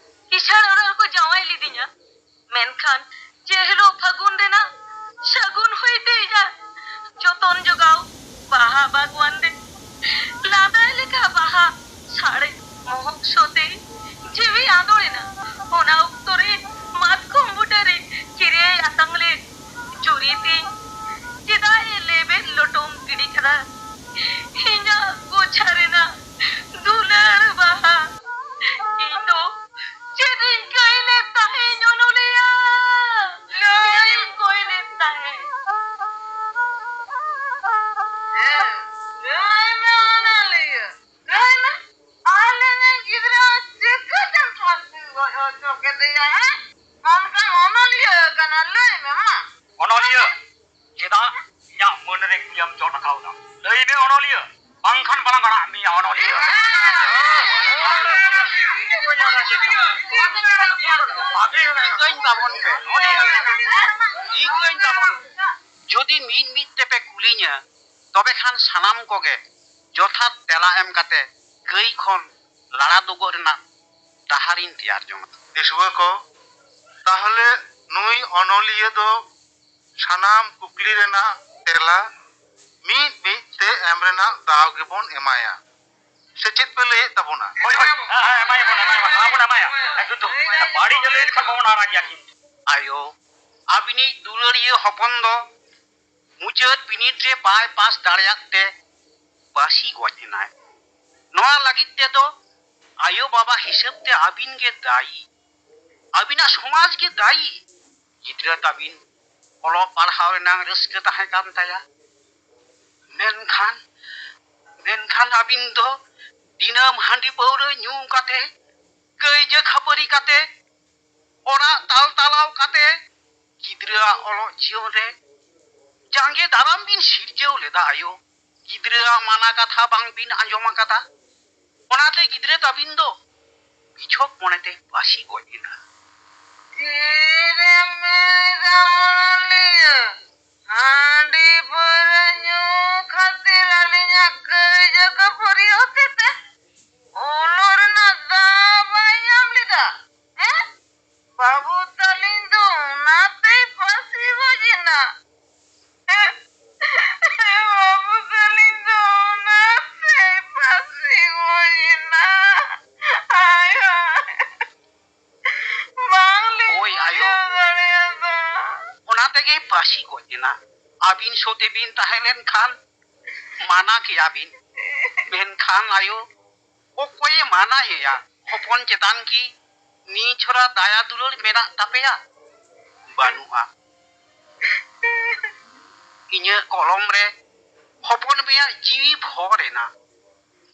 ᱠᱤᱥᱟᱹᱬ ᱚᱲᱟᱜ ᱨᱮᱠᱚ ᱡᱟᱶᱟᱭ ᱞᱤᱫᱤᱧᱟ? ᱢᱮᱱᱠᱷᱟᱱ ᱡᱮ ᱦᱤᱞᱳᱜ ᱯᱷᱟᱹᱜᱩᱱ ᱨᱮᱱᱟᱜ ᱥᱟᱹᱜᱩᱱ ᱦᱩᱭ ᱛᱮ ᱤᱧᱟᱜ ᱡᱚᱛᱚᱱ ᱡᱚᱜᱟᱣ ᱵᱟᱦᱟ ᱵᱟᱜᱽᱣᱟᱱ ᱨᱮ ᱞᱟᱸᱫᱟᱭ ᱞᱮᱠᱟ ᱵᱟᱦᱟ ᱥᱟᱲᱮ ᱢᱚᱦᱚᱠ ᱥᱚ ᱛᱮ ᱡᱤᱣᱤ ᱟᱸᱫᱳᱲ ᱮᱱᱟ᱾ ᱚᱱᱟ ᱚᱠᱛᱚ ᱨᱮ ᱢᱟᱛᱠᱚᱢ ᱵᱩᱴᱟᱹ ᱨᱮ ᱠᱤᱨᱤᱭᱟᱹᱭ ᱟᱛᱟᱝ ᱞᱮᱫ ᱡᱩᱨᱤ ᱛᱤᱧ ᱪᱮᱫᱟᱜ ᱮ ᱞᱮᱵᱮᱫ ᱞᱚᱴᱚᱢ ᱜᱤᱰᱤ ᱠᱟᱫᱟ? ᱤᱧᱟᱜ ᱜᱚᱪᱷᱟ ᱨᱮᱱᱟᱜ ᱫᱩᱞᱟᱹᱲ ᱵᱟᱦᱟ᱾ ᱤᱧ ᱫᱚ ᱪᱮᱫ ᱤᱧ ᱠᱟᱹᱭ ᱞᱮᱫ ᱛᱟᱦᱮᱸᱧ ᱚᱱᱚᱞᱤᱭᱟᱹ? ᱪᱮᱫ ᱤᱧ ᱠᱟᱹᱭ ᱞᱮᱫ ᱛᱟᱦᱮᱸᱧ? ᱦᱮᱸ, ᱞᱟᱹᱭ ᱢᱮ ᱚᱱᱚᱞᱤᱭᱟᱹ, ᱞᱟᱹᱭ ᱢᱮ᱾ ᱟᱞᱮ ᱨᱮᱱ ᱜᱤᱫᱽᱨᱟᱹ ᱪᱤᱠᱟᱹᱛᱮᱢ ᱯᱷᱟᱹᱥᱤ ᱜᱚᱡ ᱦᱚᱪᱚ ᱠᱮᱫᱮᱭᱟ, ᱦᱮᱸ? ᱚᱱᱠᱟᱱ ᱚᱱᱚᱞᱤᱭᱟᱹ ᱠᱟᱱᱟ, ᱞᱟᱹᱭ ᱢᱮ ᱢᱟ᱾ ᱚᱱᱚᱞᱤᱭᱟᱹ, ᱪᱮᱫᱟᱜ ᱤᱧᱟᱜ ᱢᱟᱹᱱ ᱨᱮ ᱠᱩᱭᱟᱹᱢ ᱡᱚᱫ ᱟᱠᱟᱣᱫᱟ? ᱞᱟᱹᱭ ᱢᱮ ᱚᱱᱚᱞᱤᱭᱟᱹ᱾ ᱵᱟᱝᱠᱷᱟᱱ ᱵᱟᱞᱟᱝ ᱟᱲᱟᱜ ᱢᱮᱭᱟ ᱚᱱᱚᱞᱤᱭᱟᱹ᱾ ᱴᱷᱤᱠᱟᱹᱧ ᱛᱟᱵᱚᱱ ᱯᱮ, ᱴᱷᱤᱠᱟᱹᱧ ᱛᱟᱵᱚᱱ ᱯᱮ᱾ ᱡᱩᱫᱤ ᱢᱤᱫ ᱢᱤᱫ ᱛᱮᱯᱮ ᱠᱩᱞᱤᱧᱟ, ᱛᱚᱵᱮ ᱠᱷᱟᱱ ᱥᱟᱱᱟᱢ ᱠᱚᱜᱮ ᱡᱚᱛᱷᱟᱛ ᱛᱮᱞᱟ ᱮᱢ ᱠᱟᱛᱮ ᱠᱟᱹᱭ ᱠᱷᱚᱱ ᱞᱟᱲᱟ ᱫᱩᱜᱚᱜ ᱨᱮᱱᱟᱜ ᱰᱟᱦᱟᱨᱤᱧ ᱛᱮᱭᱟᱨ ᱡᱚᱝᱟ᱾ ᱫᱤᱥᱩᱣᱟᱹ ᱠᱚ, ᱛᱟᱦᱞᱮ ᱱᱩᱭ ᱚᱱᱚᱞᱤᱭᱟᱹ ᱫᱚ ᱥᱟᱱᱟᱢ ᱠᱩᱠᱞᱤ ᱨᱮᱱᱟᱜ ᱛᱮᱞᱟ ᱢᱤᱫ ᱢᱤᱫ ᱛᱮ ᱮᱢ ᱨᱮᱱᱟᱜ ᱫᱟᱣ ᱜᱮᱵᱚᱱ ᱮᱢᱟᱭᱟ᱾ ᱥᱮ ᱪᱮᱫ ᱯᱮ ᱞᱟᱹᱭᱮᱫ ᱛᱟᱵᱚᱱᱟ? ᱦᱳᱭ, ᱦᱳᱭ᱾ ᱦᱮᱸ, ᱦᱮᱸ, ᱮᱢᱟᱭᱟᱵᱚᱱ, ᱮᱢᱟᱭᱟᱵᱚᱱ, ᱵᱟᱵᱚᱱ ᱮᱢᱟᱭᱟ᱾ ᱮᱠᱫᱚᱢ᱾ ᱵᱟᱹᱲᱤᱡ ᱮ ᱞᱟᱹᱭ ᱞᱮᱠᱷᱟᱱ ᱵᱟᱵᱚᱱ ᱟᱲᱟᱜᱮᱭᱟ ᱠᱤᱱᱛᱩ᱾ ᱟᱭᱳ, ᱟᱹᱵᱤᱱᱤᱡ ᱫᱩᱞᱟᱹᱲᱤᱭᱟᱹ ᱦᱚᱯᱚᱱ ᱫᱚ ᱢᱩᱪᱟᱹᱫ ᱵᱤᱱᱤᱰ ᱨᱮ ᱵᱟᱭ ᱯᱟᱥ ᱫᱟᱲᱮᱭᱟᱜ ᱛᱮ ᱯᱟᱹᱥᱤ ᱜᱚᱡ ᱮᱱᱟᱭ᱾ ᱱᱚᱣᱟ ᱞᱟᱹᱜᱤᱫ ᱛᱮᱫᱚ ᱟᱭᱳ ᱵᱟᱵᱟ ᱦᱤᱥᱟᱹᱵ ᱛᱮ ᱟᱹᱵᱤᱱ ᱜᱮ ᱫᱟᱭᱤ, ᱟᱹᱵᱤᱱᱟᱜ ᱥᱚᱢᱟᱡᱽ ᱜᱮ ᱫᱟᱭᱤ᱾ ᱜᱤᱫᱽᱨᱟᱹ ᱛᱟᱹᱵᱤᱱ ᱚᱞᱚᱜ ᱯᱟᱲᱦᱟᱣ ᱨᱮᱱᱟᱝ ᱨᱟᱹᱥᱠᱟᱹ ᱛᱟᱦᱮᱸ ᱠᱟᱱ ᱛᱟᱭᱟ, ᱢᱮᱱᱠᱷᱟᱱ, ᱢᱮᱱᱠᱷᱟᱱ ᱟᱹᱵᱤᱱ ᱫᱚ ᱫᱤᱱᱟᱹᱢ ᱦᱟᱺᱰᱤ ᱯᱟᱹᱣᱨᱟᱹ ᱧᱩ ᱠᱟᱛᱮ, ᱠᱟᱹᱭᱡᱟᱹ ᱠᱷᱟᱹᱯᱟᱹᱨᱤ ᱠᱟᱛᱮ, ᱚᱲᱟᱜ ᱛᱟᱞ ᱛᱟᱞᱟᱣ ᱠᱟᱛᱮ ᱜᱤᱫᱽᱨᱟᱹᱣᱟᱜ ᱚᱞᱚᱜ ᱡᱤᱭᱚᱱ ᱨᱮ ᱡᱟᱸᱜᱮ ᱫᱟᱨᱟᱢ ᱵᱤᱱ ᱥᱤᱨᱡᱟᱹᱣ ᱞᱮᱫᱟ ᱟᱭᱳ᱾ ᱜᱤᱫᱽᱨᱟᱹᱣᱟᱜ ᱢᱟᱱᱟ ᱠᱟᱛᱷᱟ ᱵᱟᱝ ᱵᱤᱱ ᱟᱸᱡᱚᱢ ᱟᱠᱟᱫᱟ, ᱚᱱᱟᱛᱮ ᱜᱤᱫᱽᱨᱟᱹ ᱛᱟᱵᱤᱱ ᱫᱚ ᱵᱤᱪᱷᱚᱠ ᱢᱚᱱᱮᱛᱮ ᱯᱟᱹᱥᱤ ᱜᱚᱡ ᱮᱱᱟ᱾ ᱛᱤᱨᱮᱢ ᱢᱮᱱᱟ ᱚᱱᱚᱞᱤᱭᱟᱹ, ᱦᱟᱺᱰᱤ ᱯᱟᱹᱣᱨᱟᱹ ᱧᱩ ᱠᱷᱟᱹᱛᱤᱨ ᱟᱹᱞᱤᱧᱟᱜ ᱠᱟᱹᱭᱡᱟᱹ ᱠᱷᱟᱹᱯᱟᱹᱨᱤ ᱦᱚᱛᱮᱛᱮ ᱚᱞᱚᱜ ᱨᱮᱱᱟᱜ ᱫᱟᱣ ᱵᱟᱭ ᱧᱟᱢ ᱞᱮᱫᱟ? ᱦᱮᱸ? ᱵᱟᱹᱵᱩ ᱛᱟᱹᱞᱤᱧ ᱫᱚ ᱚᱱᱟᱛᱮᱭ ᱯᱟᱹᱥᱤ ᱜᱚᱡ ᱮᱱᱟ᱾ ᱵᱟᱹᱵᱩ ᱛᱟᱹᱞᱤᱧ ᱫᱚ ᱚᱱᱟᱛᱮᱭ ᱯᱟᱹᱥᱤ ᱜᱚᱡ ᱮᱱᱟ᱾ ᱦᱟᱭ, ᱦᱟᱭ᱾ ᱵᱟᱝᱞᱤᱧ ᱦᱳᱭ, ᱟᱭᱳ᱾ ᱵᱩᱡᱷᱟᱹᱣ ᱫᱟᱲᱮᱭᱟᱫᱟ᱾ ᱚᱱᱟ ᱛᱮᱜᱮ ᱯᱟᱹᱥᱤ ᱜᱚᱡ ᱮᱱᱟ᱾ ᱟᱹᱵᱤᱱ ᱥᱚᱛᱮ ᱵᱤᱱ ᱛᱟᱦᱮᱸ ᱞᱮᱱᱠᱷᱟᱱ ᱢᱟᱱᱟ ᱠᱮᱭᱟ ᱵᱤᱱ᱾ ᱢᱮᱱᱠᱷᱟᱱ ᱟᱭᱳ, ᱚᱠᱚᱭᱮ ᱢᱟᱱᱟᱭᱮᱭᱟ? ᱦᱚᱯᱚᱱ ᱪᱮᱛᱟᱱ ᱠᱤ ᱱᱤᱪᱷᱚᱨᱟ ᱫᱟᱭᱟ ᱫᱩᱞᱟᱹᱲ ᱢᱮᱱᱟᱜ ᱛᱟᱯᱮᱭᱟ? ᱵᱟᱹᱱᱩᱜᱼᱟ᱾ ᱤᱧᱟᱹᱜ ᱠᱚᱞᱚᱢ ᱨᱮ ᱦᱚᱯᱚᱱ ᱢᱮᱭᱟᱜ ᱡᱤᱣᱤ ᱵᱷᱚᱨ ᱮᱱᱟ᱾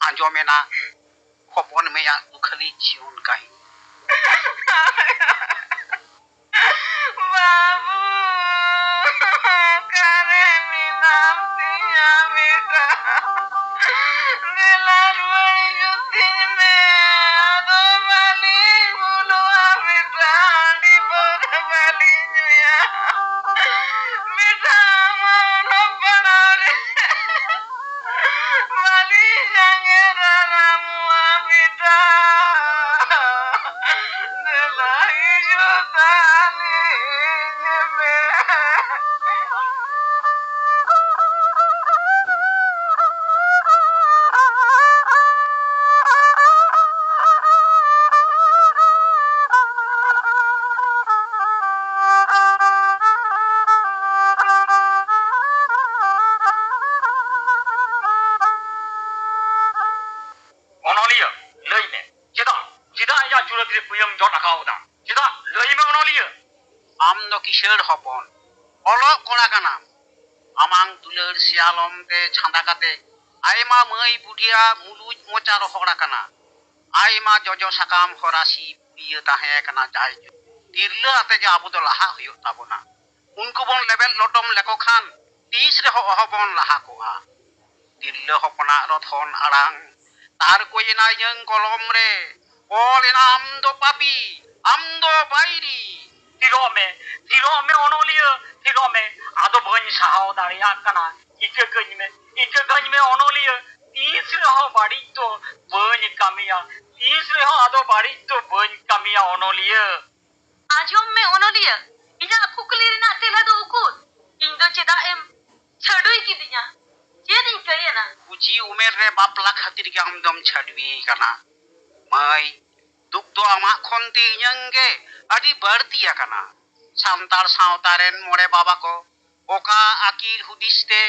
ᱟᱸᱡᱚᱢᱮᱱᱟ ᱦᱚᱯᱚᱱ ᱢᱮᱭᱟᱜ ᱫᱩᱠᱷᱟᱹᱞᱤ ᱡᱤᱭᱚᱱ ᱠᱟᱹᱦᱤᱱᱤ᱾ ᱵᱟᱹᱵᱩ, ᱚᱠᱟᱨᱮ ᱢᱮᱱᱟᱢ ᱛᱤᱧᱟ ᱵᱮᱴᱟ? ᱫᱩᱞᱟᱹᱲ ᱦᱚᱯᱚᱱ, ᱚᱞᱚᱜ ᱠᱚᱲᱟ ᱠᱟᱱᱟᱢ᱾ ᱟᱢᱟᱝ ᱫᱩᱞᱟᱹᱲ ᱥᱮᱭᱟᱞᱚᱢ ᱛᱮ ᱪᱷᱟᱸᱫᱟ ᱠᱟᱛᱮ ᱟᱭᱢᱟ ᱢᱟᱹᱭ ᱵᱩᱰᱷᱤᱭᱟᱜ ᱢᱩᱞᱩᱡ ᱢᱚᱪᱟ ᱨᱚᱦᱚᱲ ᱟᱠᱟᱱᱟ᱾ ᱟᱭᱢᱟ ᱡᱚᱡᱚ ᱥᱟᱠᱟᱢ ᱦᱚᱨᱟᱥᱤ ᱯᱩᱲᱤᱭᱟᱹ ᱛᱟᱦᱮᱸ ᱠᱟᱱᱟ ᱡᱟᱭᱡᱩᱜᱽ᱾ ᱛᱤᱨᱞᱟᱹ ᱟᱛᱮ ᱜᱮ ᱟᱵᱚ ᱫᱚ ᱞᱟᱦᱟᱜ ᱦᱩᱭᱩᱜ ᱛᱟᱵᱚᱱᱟ᱾ ᱩᱱᱠᱩ ᱵᱚᱱ ᱞᱮᱵᱮᱫ ᱞᱚᱴᱚᱢ ᱞᱮᱠᱚ ᱠᱷᱟᱱ ᱛᱤᱥ ᱨᱮᱦᱚᱸ ᱚᱦᱚᱵᱚᱱ ᱞᱟᱦᱟ ᱠᱚᱜᱼᱟ᱾ ᱛᱤᱨᱞᱟᱹ ᱦᱚᱯᱚᱱᱟᱜ ᱨᱚᱛᱷᱚᱱ ᱟᱲᱟᱝ ᱛᱟᱨ ᱠᱚᱭᱮᱱᱟ ᱤᱧᱟᱹᱝ ᱠᱚᱞᱚᱢ ᱨᱮ᱾ ᱚᱞ ᱮᱱᱟ ᱟᱢ ᱫᱚ ᱯᱟᱯᱤ, ᱟᱢ ᱫᱚ ᱵᱟᱹᱭᱨᱤ᱾ ᱛᱷᱤᱨᱚᱜ ᱢᱮ, ᱛᱷᱤᱨᱚᱜ ᱢᱮ ᱚᱱᱚᱞᱤᱭᱟᱹ, ᱛᱷᱤᱨᱚᱜ ᱢᱮ᱾ ᱟᱫᱚ ᱵᱟᱹᱧ ᱥᱟᱦᱟᱣ ᱫᱟᱲᱮᱭᱟᱜ ᱠᱟᱱᱟ᱾ ᱤᱠᱟᱹ ᱠᱟᱹᱧ ᱢᱮ, ᱤᱠᱟᱹ ᱠᱟᱹᱧ ᱢᱮ ᱚᱱᱚᱞᱤᱭᱟᱹ᱾ ᱛᱤᱥ ᱨᱮᱦᱚᱸ ᱵᱟᱹᱲᱤᱡ ᱫᱚ ᱵᱟᱹᱧ ᱠᱟᱹᱢᱤᱭᱟ, ᱛᱤᱥ ᱨᱮᱦᱚᱸ ᱟᱫᱚ ᱵᱟᱹᱲᱤᱡ ᱫᱚ ᱵᱟᱹᱧ ᱠᱟᱹᱢᱤᱭᱟ ᱚᱱᱚᱞᱤᱭᱟᱹ᱾ ᱟᱸᱡᱚᱢ ᱢᱮ ᱚᱱᱚᱞᱤᱭᱟᱹ, ᱤᱧᱟᱹᱜ ᱠᱩᱠᱞᱤ ᱨᱮᱱᱟᱜ ᱛᱮᱞᱟ ᱫᱚ ᱩᱠᱩᱨ? ᱤᱧ ᱫᱚ ᱪᱮᱫᱟᱜ ᱮᱢ ᱪᱷᱟᱹᱰᱩᱭ ᱠᱤᱫᱤᱧᱟ? ᱪᱮᱫ ᱤᱧ ᱠᱟᱹᱭᱮᱱᱟ? ᱠᱩᱪᱤ ᱩᱢᱮᱨ ᱨᱮ ᱵᱟᱯᱞᱟ ᱠᱷᱟᱹᱛᱤᱨ ᱜᱮ ᱟᱢ ᱫᱚᱢ ᱪᱷᱟᱹᱰᱩᱭ ᱠᱟᱱᱟ᱾ ᱢᱟᱹᱭ, ᱫᱩᱠ ᱫᱚ ᱟᱢᱟᱜ ᱠᱷᱚᱱ ᱛᱮ ᱤᱧᱟᱹᱝ ᱜᱮ ᱟᱹᱰᱤ ᱵᱟᱹᱲᱛᱤ ᱟᱠᱟᱱᱟ᱾ ᱥᱟᱱᱛᱟᱲ ᱥᱟᱶᱛᱟ ᱨᱮᱱ ᱢᱚᱬᱮ ᱵᱟᱵᱟ ᱠᱚ ᱚᱠᱟ ᱟᱹᱠᱤᱞ ᱦᱩᱫᱤᱥ ᱛᱮ,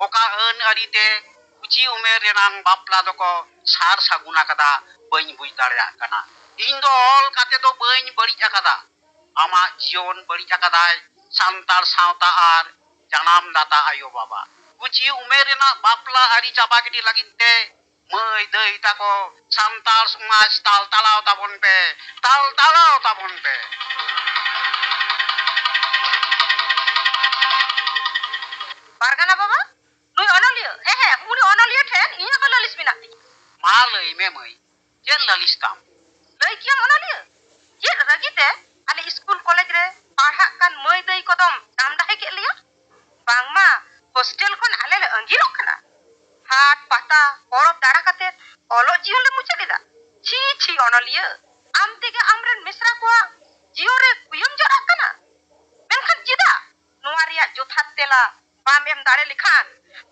ᱚᱠᱟ ᱟᱹᱱ ᱟᱹᱨᱤ ᱛᱮ ᱠᱩᱪᱤ ᱩᱢᱮᱨ ᱨᱮᱱᱟᱝ ᱵᱟᱯᱞᱟ ᱫᱚᱠᱚ ᱥᱟᱨ ᱥᱟᱹᱜᱩᱱ ᱟᱠᱟᱫᱟ, ᱵᱟᱹᱧ ᱵᱩᱡᱽ ᱫᱟᱲᱮᱭᱟᱜ ᱠᱟᱱᱟ᱾ ᱤᱧ ᱫᱚ ᱚᱞ ᱠᱟᱛᱮ ᱫᱚ ᱵᱟᱹᱧ ᱵᱟᱹᱲᱤᱡ ᱟᱠᱟᱫᱟ᱾ ᱟᱢᱟᱜ ᱡᱤᱭᱚᱱ ᱵᱟᱹᱲᱤᱡ ᱟᱠᱟᱫᱟᱭ ᱥᱟᱱᱛᱟᱲ ᱥᱟᱶᱛᱟ ᱟᱨ ᱡᱟᱱᱟᱢ ᱫᱟᱛᱟ ᱟᱭᱳ ᱵᱟᱵᱟ᱾ ᱠᱩᱪᱤ ᱩᱢᱮᱨ ᱨᱮᱱᱟᱜ ᱵᱟᱯᱞᱟ ᱟᱹᱨᱤ ᱪᱟᱵᱟ ᱜᱤᱰᱤ ᱞᱟᱹᱜᱤᱫ ᱛᱮ ᱢᱟᱹᱭ ᱫᱟᱹᱭ ᱛᱟᱠᱚ, ᱥᱟᱱᱛᱟᱲ ᱥᱚᱢᱟᱡᱽ ᱛᱟᱞ ᱛᱟᱞᱟᱣ ᱛᱟᱵᱚᱱ ᱯᱮ, ᱛᱟᱞ ᱛᱟᱞᱟᱣ ᱛᱟᱵᱚᱱ ᱯᱮ᱾ ᱯᱟᱨᱜᱟᱱᱟ ᱵᱟᱵᱟ, ᱱᱩᱭ ᱚᱱᱚᱞᱤᱭᱟᱹ, ᱦᱮᱸ, ᱦᱮᱸ, ᱩᱱᱤ ᱚᱱᱚᱞᱤᱭᱟᱹ ᱴᱷᱮᱱ ᱤᱧᱟᱹᱜ ᱦᱚᱸ ᱞᱟᱹᱞᱤᱥ ᱢᱮᱱᱟᱜ ᱛᱤᱧᱟ᱾ ᱢᱟ ᱞᱟᱹᱭ ᱢᱮ ᱢᱟᱹᱭ, ᱪᱮᱫ ᱞᱟᱹᱞᱤᱥ ᱛᱟᱢ? ᱞᱟᱹᱭ ᱠᱮᱭᱟᱢ ᱚᱱᱚᱞᱤᱭᱟᱹ, ᱪᱮᱫ ᱨᱟᱹᱜᱤ ᱛᱮ ᱟᱞᱮ ᱥᱠᱩᱞ ᱠᱚᱞᱮᱡᱽ ᱨᱮ ᱯᱟᱲᱦᱟᱜ ᱠᱟᱱ ᱢᱟᱹᱭ ᱫᱟᱹᱭ ᱠᱚᱫᱚᱢ ᱰᱟᱢᱰᱟᱦᱮ ᱠᱮᱫ ᱞᱮᱭᱟ? ᱵᱟᱝᱢᱟ ᱦᱳᱥᱴᱮᱞ ᱠᱷᱚᱱ ᱟᱞᱮ ᱞᱮ ᱟᱺᱜᱤᱨᱚᱜ ᱠᱟᱱᱟ᱾ ᱦᱟᱴ ᱯᱟᱛᱟ ᱯᱚᱨᱚᱵᱽ ᱫᱟᱬᱟ ᱠᱟᱛᱮ ᱚᱞᱚᱜ ᱡᱤᱭᱚᱱ ᱞᱮ ᱢᱩᱪᱟᱹᱫ ᱮᱫᱟ᱾ ᱪᱷᱤ ᱪᱷᱤ ᱚᱱᱚᱞᱤᱭᱟᱹ, ᱟᱢ ᱛᱮᱜᱮ ᱟᱢᱨᱮᱱ ᱢᱤᱥᱨᱟ ᱠᱚᱣᱟᱜ ᱡᱤᱭᱚᱱ ᱨᱮ ᱠᱩᱭᱟᱹᱢ ᱡᱚᱨᱟᱜ ᱠᱟᱱᱟ, ᱢᱮᱱᱠᱷᱟᱱ ᱪᱮᱫᱟᱜ? ᱱᱚᱣᱟ ᱨᱮᱭᱟᱜ ᱡᱚᱛᱷᱟᱛ ᱛᱮᱞᱟ ᱵᱟᱢ ᱮᱢ ᱫᱟᱲᱮ ᱞᱮᱠᱷᱟᱱ,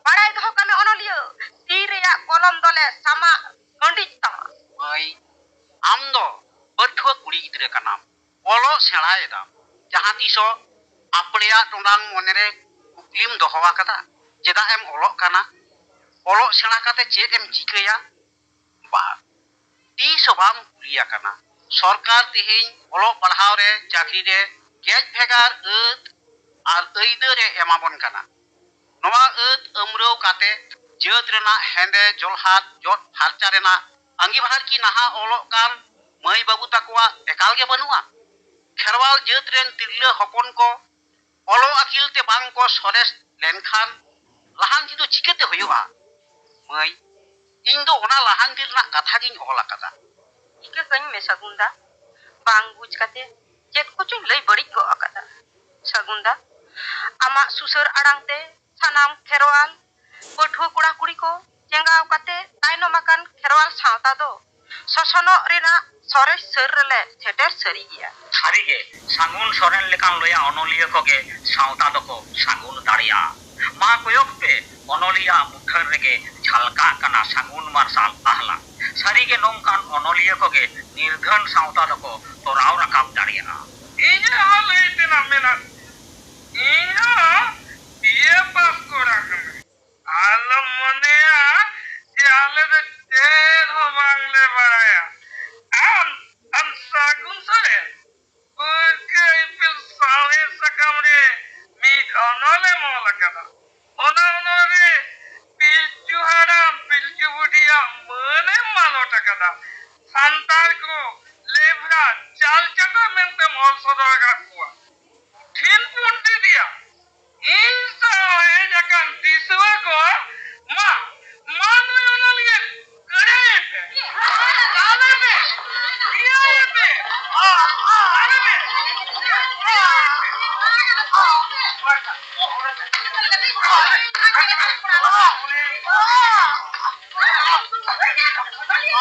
ᱵᱟᱲᱟᱭ ᱫᱚᱦᱚ ᱠᱟᱜ ᱢᱮ ᱚᱱᱚᱞᱤᱭᱟᱹ, ᱛᱤ ᱨᱮᱭᱟᱜ ᱠᱚᱞᱚᱢ ᱫᱚᱞᱮ ᱥᱟᱢᱟᱜ ᱦᱟᱺᱰᱤᱡ ᱛᱟᱢᱟ᱾ ᱢᱟᱹᱭ, ᱟᱢ ᱫᱚ ᱯᱟᱹᱴᱷᱩᱣᱟᱹ ᱠᱩᱲᱤ ᱜᱤᱫᱽᱨᱟᱹ ᱠᱟᱱᱟᱢ, ᱚᱞᱚᱜ ᱥᱮᱬᱟᱭᱮᱫᱟᱢ᱾ ᱡᱟᱦᱟᱸ ᱛᱤᱥᱚᱜ ᱟᱯᱲᱮᱭᱟᱜ ᱴᱚᱸᱰᱟᱝ ᱢᱚᱱᱮᱨᱮ ᱠᱩᱠᱞᱤᱢ ᱫᱚᱦᱚ ᱟᱠᱟᱫᱟ, ᱪᱮᱫᱟᱜ ᱮᱢ ᱚᱞᱚᱜ ᱠᱟᱱᱟ? ᱚᱞᱚᱜ ᱥᱮᱬᱟ ᱠᱟᱛᱮ ᱪᱮᱫ ᱮᱢ ᱪᱤᱠᱟᱹᱭᱟ? ᱵᱟ, ᱛᱤᱥ ᱦᱚᱸ ᱵᱟᱢ ᱠᱩᱞᱤ ᱟᱠᱟᱱᱟ᱾ ᱥᱚᱨᱠᱟᱨ ᱛᱮᱦᱮᱧ ᱚᱞᱚᱜ ᱯᱟᱲᱦᱟᱣ ᱨᱮ, ᱪᱟᱹᱠᱨᱤ ᱨᱮ ᱜᱮᱡ ᱵᱷᱮᱜᱟᱨ ᱟᱹᱫ ᱟᱨ ᱟᱹᱭᱫᱟᱹᱨ ᱮ ᱮᱢᱟᱵᱚᱱ ᱠᱟᱱᱟ᱾ ᱱᱚᱣᱟ ᱟᱹᱫ ᱟᱹᱢᱨᱟᱹᱣ ᱠᱟᱛᱮ ᱡᱟᱹᱛ ᱨᱮᱱᱟᱜ ᱦᱮᱸᱫᱮ ᱡᱚᱞᱦᱟᱫ ᱡᱚᱫ ᱯᱷᱟᱨᱪᱟ ᱨᱮᱱᱟᱜ ᱟᱺᱜᱤᱵᱷᱟᱨ ᱠᱤ ᱱᱟᱦᱟᱜ ᱚᱞᱚᱜ ᱠᱟᱱ ᱢᱟᱹᱭ ᱵᱟᱹᱵᱩ ᱛᱟᱠᱚᱣᱟᱜ ᱮᱠᱟᱞ ᱜᱮ ᱵᱟᱹᱱᱩᱜᱼᱟ? ᱠᱷᱮᱨᱣᱟᱞ ᱡᱟᱹᱛ ᱨᱮᱱ ᱛᱤᱨᱞᱟᱹ ᱦᱚᱯᱚᱱ ᱠᱚ ᱚᱞᱚᱜ ᱟᱹᱠᱤᱞ ᱛᱮ ᱵᱟᱝ ᱠᱚ ᱥᱚᱨᱮᱥ ᱞᱮᱱᱠᱷᱟᱱ ᱞᱟᱦᱟᱱᱛᱤ ᱫᱚ ᱪᱤᱠᱟᱹᱛᱮ ᱦᱩᱭᱩᱜᱼᱟ? ᱢᱟᱹᱭ, ᱤᱧ ᱫᱚ ᱚᱱᱟ ᱞᱟᱦᱟᱱᱛᱤ ᱨᱮᱱᱟᱜ ᱠᱟᱛᱷᱟ ᱜᱤᱧ ᱚᱞ ᱟᱠᱟᱫᱟ᱾ ᱤᱠᱟᱹ ᱠᱟᱹᱧ ᱢᱮ ᱥᱟᱹᱜᱩᱱ ᱫᱟ, ᱵᱟᱝ ᱵᱩᱡᱽ ᱠᱟᱛᱮ ᱪᱮᱫ ᱠᱚᱪᱚᱧ ᱞᱟᱹᱭ ᱵᱟᱹᱲᱤᱡ ᱜᱚᱫ ᱟᱠᱟᱫᱟ᱾ ᱥᱟᱹᱜᱩᱱ ᱫᱟ, ᱟᱢᱟᱜ ᱥᱩᱥᱟᱹᱨ ᱟᱲᱟᱝ ᱛᱮ ᱥᱟᱱᱟᱢ ᱠᱷᱮᱨᱣᱟᱞ ᱯᱟᱹᱴᱷᱩᱣᱟᱹ ᱠᱚᱲᱟ ᱠᱩᱲᱤ ᱠᱚ ᱪᱮᱸᱜᱟᱣ ᱠᱟᱛᱮ ᱛᱟᱭᱱᱚᱢ ᱟᱠᱟᱱ ᱠᱷᱮᱨᱣᱟᱞ ᱥᱟᱶᱛᱟ ᱫᱚ ᱥᱚᱥᱚᱱᱚᱜ ᱨᱮᱱᱟᱜ ᱥᱚᱨᱮᱥ ᱥᱟᱹᱨ ᱨᱮᱞᱮ ᱥᱮᱴᱮᱨ ᱥᱟᱹᱨᱤ ᱜᱮᱭᱟ᱾ ᱥᱟᱹᱨᱤᱜᱮ, ᱥᱟᱹᱜᱩᱱ ᱥᱚᱨᱮᱱ ᱞᱮᱠᱟᱱ ᱞᱚᱭᱟ ᱚᱱᱚᱞᱤᱭᱟᱹ ᱠᱚᱜᱮ ᱥᱟᱶᱛᱟ ᱫᱚᱠᱚ ᱥᱟᱹᱜᱩᱱ ᱫᱟᱲᱮᱭᱟᱜᱼᱟ᱾ ᱢᱟ ᱠᱚᱭᱚᱜ ᱯᱮ, ᱚᱱᱚᱞᱤᱭᱟᱹ ᱢᱩᱴᱷᱟᱹᱱ ᱨᱮᱜᱮ ᱡᱷᱟᱞᱠᱟᱜ ᱠᱟᱱᱟ ᱥᱟᱹᱜᱩᱱ ᱢᱟᱨᱥᱟᱞ ᱟᱦᱞᱟ᱾ ᱥᱟᱹᱨᱤᱜᱮ ᱱᱚᱝᱠᱟᱱ ᱚᱱᱚᱞᱤᱭᱟᱹ ᱠᱚᱜᱮ ᱱᱤᱨᱫᱷᱟᱹᱱ ᱥᱟᱶᱛᱟ ᱫᱚᱠᱚ ᱛᱚᱨᱟᱣ ᱨᱟᱠᱟᱵ ᱫᱟᱲᱮᱭᱟᱜᱼᱟ᱾ ᱤᱧᱟᱹᱜ ᱦᱚᱸ ᱞᱟᱹᱭ ᱛᱮᱱᱟᱜ ᱢᱮᱱᱟᱜ, ᱤᱧ ᱦᱚᱸ ᱵᱤ ᱮ ᱯᱟᱥ ᱠᱚᱲᱟ ᱠᱟᱹᱱᱟᱹᱧ᱾ ᱟᱞᱚᱢ ᱢᱚᱱᱮᱭᱟ ᱡᱮ ᱟᱞᱮ ᱫᱚ ᱪᱮᱫ ᱦᱚᱸ ᱵᱟᱝᱞᱮ ᱵᱟᱲᱟᱭᱟ᱾ ᱟᱢ, ᱟᱢ ᱥᱟᱹᱜᱩᱱ ᱥᱚᱨᱮᱱ, ᱵᱷᱩᱨᱠᱟᱹ ᱤᱯᱤᱞ ᱥᱟᱶᱦᱮᱫ ᱥᱟᱠᱟᱢ ᱨᱮ ᱢᱤᱫ ᱚᱱᱚᱞᱮᱢ ᱚᱞ ᱟᱠᱟᱫᱟ᱾ ᱚᱱᱟ ᱚᱱᱚᱞ ᱨᱮ ᱯᱤᱞᱪᱩ ᱦᱟᱲᱟᱢ ᱯᱤᱞᱪᱩ ᱵᱩᱰᱷᱤᱭᱟᱜ ᱢᱟᱹᱱᱮᱢ ᱢᱟᱞᱚᱴ ᱟᱠᱟᱫᱟ᱾ ᱥᱟᱱᱛᱟᱲ ᱠᱚ ᱞᱮᱵᱷᱨᱟ ᱪᱟᱞ ᱪᱟᱴᱟ ᱢᱮᱱᱛᱮᱢ ᱚᱞ ᱥᱚᱫᱚᱨ ᱟᱠᱟᱫ ᱠᱚᱣᱟ᱾ ᱴᱷᱤᱱ ᱯᱚᱱᱰᱤᱛ ᱭᱟ, ᱤᱧ ᱥᱟᱶ ᱦᱮᱡ ᱟᱠᱟᱱ ᱫᱤᱥᱩᱣᱟᱹ ᱠᱚ, ᱢᱟ, ᱢᱟ ᱱᱩᱭ ᱚᱱᱚᱞᱤᱭᱟᱹ ᱠᱟᱹᱲᱟᱹᱭᱮ ᱯᱮ, ᱫᱟᱞᱮ ᱯᱮ, ᱮᱭᱟᱭᱮ ᱯᱮ, ᱫᱟᱞᱮ ᱯᱮ, ᱮᱭᱟᱭᱮ ᱯᱮ᱾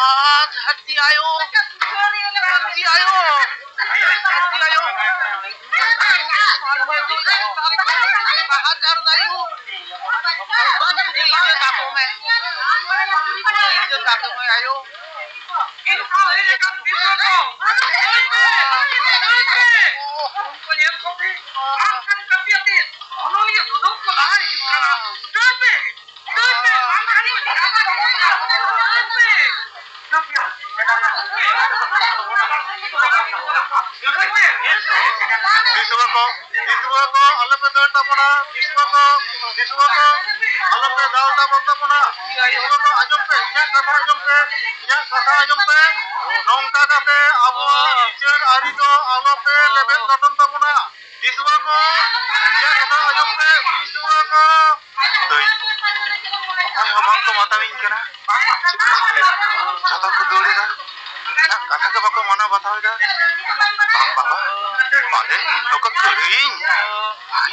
ᱟᱨ ᱫᱷᱟᱹᱨᱛᱤ ᱟᱭᱳ, ᱫᱷᱟᱹᱨᱛᱤ ᱟᱭᱳ, ᱫᱷᱟᱹᱨᱛᱤ ᱟᱭᱳ᱾ ᱦᱟᱦᱟᱲᱟᱜ ᱟᱭᱳ᱾ ᱤᱠᱟᱹ ᱠᱟᱠᱚ ᱢᱮ᱾ ᱤᱠᱟᱹ ᱠᱟᱠᱚ ᱢᱮ ᱟᱭᱳ᱾ ᱚᱱᱚᱞᱤᱭᱟᱹ ᱫᱩᱫᱩ ᱠᱚ ᱞᱟᱦᱟ ᱦᱤᱡᱩᱜ ᱠᱟᱱᱟ᱾ ᱫᱟᱹᱲ ᱯᱮ! ᱫᱟᱹᱲ ᱯᱮ! ᱵᱟᱝᱠᱷᱟᱱ ᱫᱚ ᱪᱟᱵᱟ ᱜᱚᱫᱚᱜ ᱠᱟᱱᱟ᱾ ᱫᱟᱹᱲ ᱯᱮ! ᱫᱟᱹᱲ ᱯᱮ! ᱫᱤᱥᱩᱣᱟᱹ ᱠᱚ, ᱫᱤᱥᱩᱣᱟᱹ ᱠᱚ, ᱟᱞᱚᱯᱮ ᱫᱟᱹᱲ ᱛᱟᱵᱚᱱᱟ᱾ ᱫᱤᱥᱩᱣᱟᱹ ᱠᱚ, ᱫᱤᱥᱩᱣᱟᱹ ᱠᱚ, ᱟᱞᱚᱯᱮ ᱫᱟᱞ ᱛᱟᱵᱚᱱ ᱛᱟᱵᱚᱱᱟ᱾ ᱫᱤᱥᱩᱣᱟᱹ ᱠᱚ, ᱟᱸᱡᱚᱢ ᱯᱮ, ᱤᱧᱟᱹᱜ ᱠᱟᱛᱷᱟ ᱟᱸᱡᱚᱢ ᱯᱮ, ᱤᱧᱟᱹᱜ ᱠᱟᱛᱷᱟ ᱟᱸᱡᱚᱢ ᱯᱮ᱾ ᱱᱚᱝᱠᱟ ᱠᱟᱛᱮ ᱟᱵᱚᱣᱟᱜ ᱵᱤᱪᱟᱹᱨ ᱟᱹᱨᱤ ᱫᱚ ᱟᱞᱚᱯᱮ ᱞᱮᱵᱮᱫ ᱞᱚᱴᱚᱢ ᱛᱟᱵᱚᱱᱟ᱾ ᱫᱤᱥᱩᱣᱟᱹ ᱠᱚ, ᱤᱧᱟᱹᱜ ᱠᱟᱛᱷᱟ ᱟᱸᱡᱚᱢ ᱯᱮ, ᱫᱤᱥᱩᱣᱟᱹ ᱠᱚ᱾ ᱫᱟᱹᱭ, ᱚᱠᱚᱭ ᱦᱚᱸ ᱵᱟᱝ ᱠᱚ ᱢᱟᱛᱟᱣᱤᱧ ᱠᱟᱱᱟ᱾ ᱪᱮᱫ ᱠᱚ ᱪᱤᱠᱟᱹᱭᱟ? ᱡᱷᱚᱛᱚ ᱠᱚ ᱫᱟᱹᱲ ᱮᱫᱟ᱾ ᱤᱧᱟᱹᱜ ᱠᱟᱛᱷᱟ ᱜᱮ ᱵᱟᱠᱚ ᱢᱟᱱᱟᱣ ᱵᱟᱛᱟᱣ ᱮᱫᱟ᱾ ᱵᱟᱝ ᱵᱟᱵᱟ, ᱯᱟᱞᱮ ᱤᱧ ᱦᱚᱸᱠᱚ ᱠᱷᱟᱹᱲᱟᱹᱭᱤᱧ᱾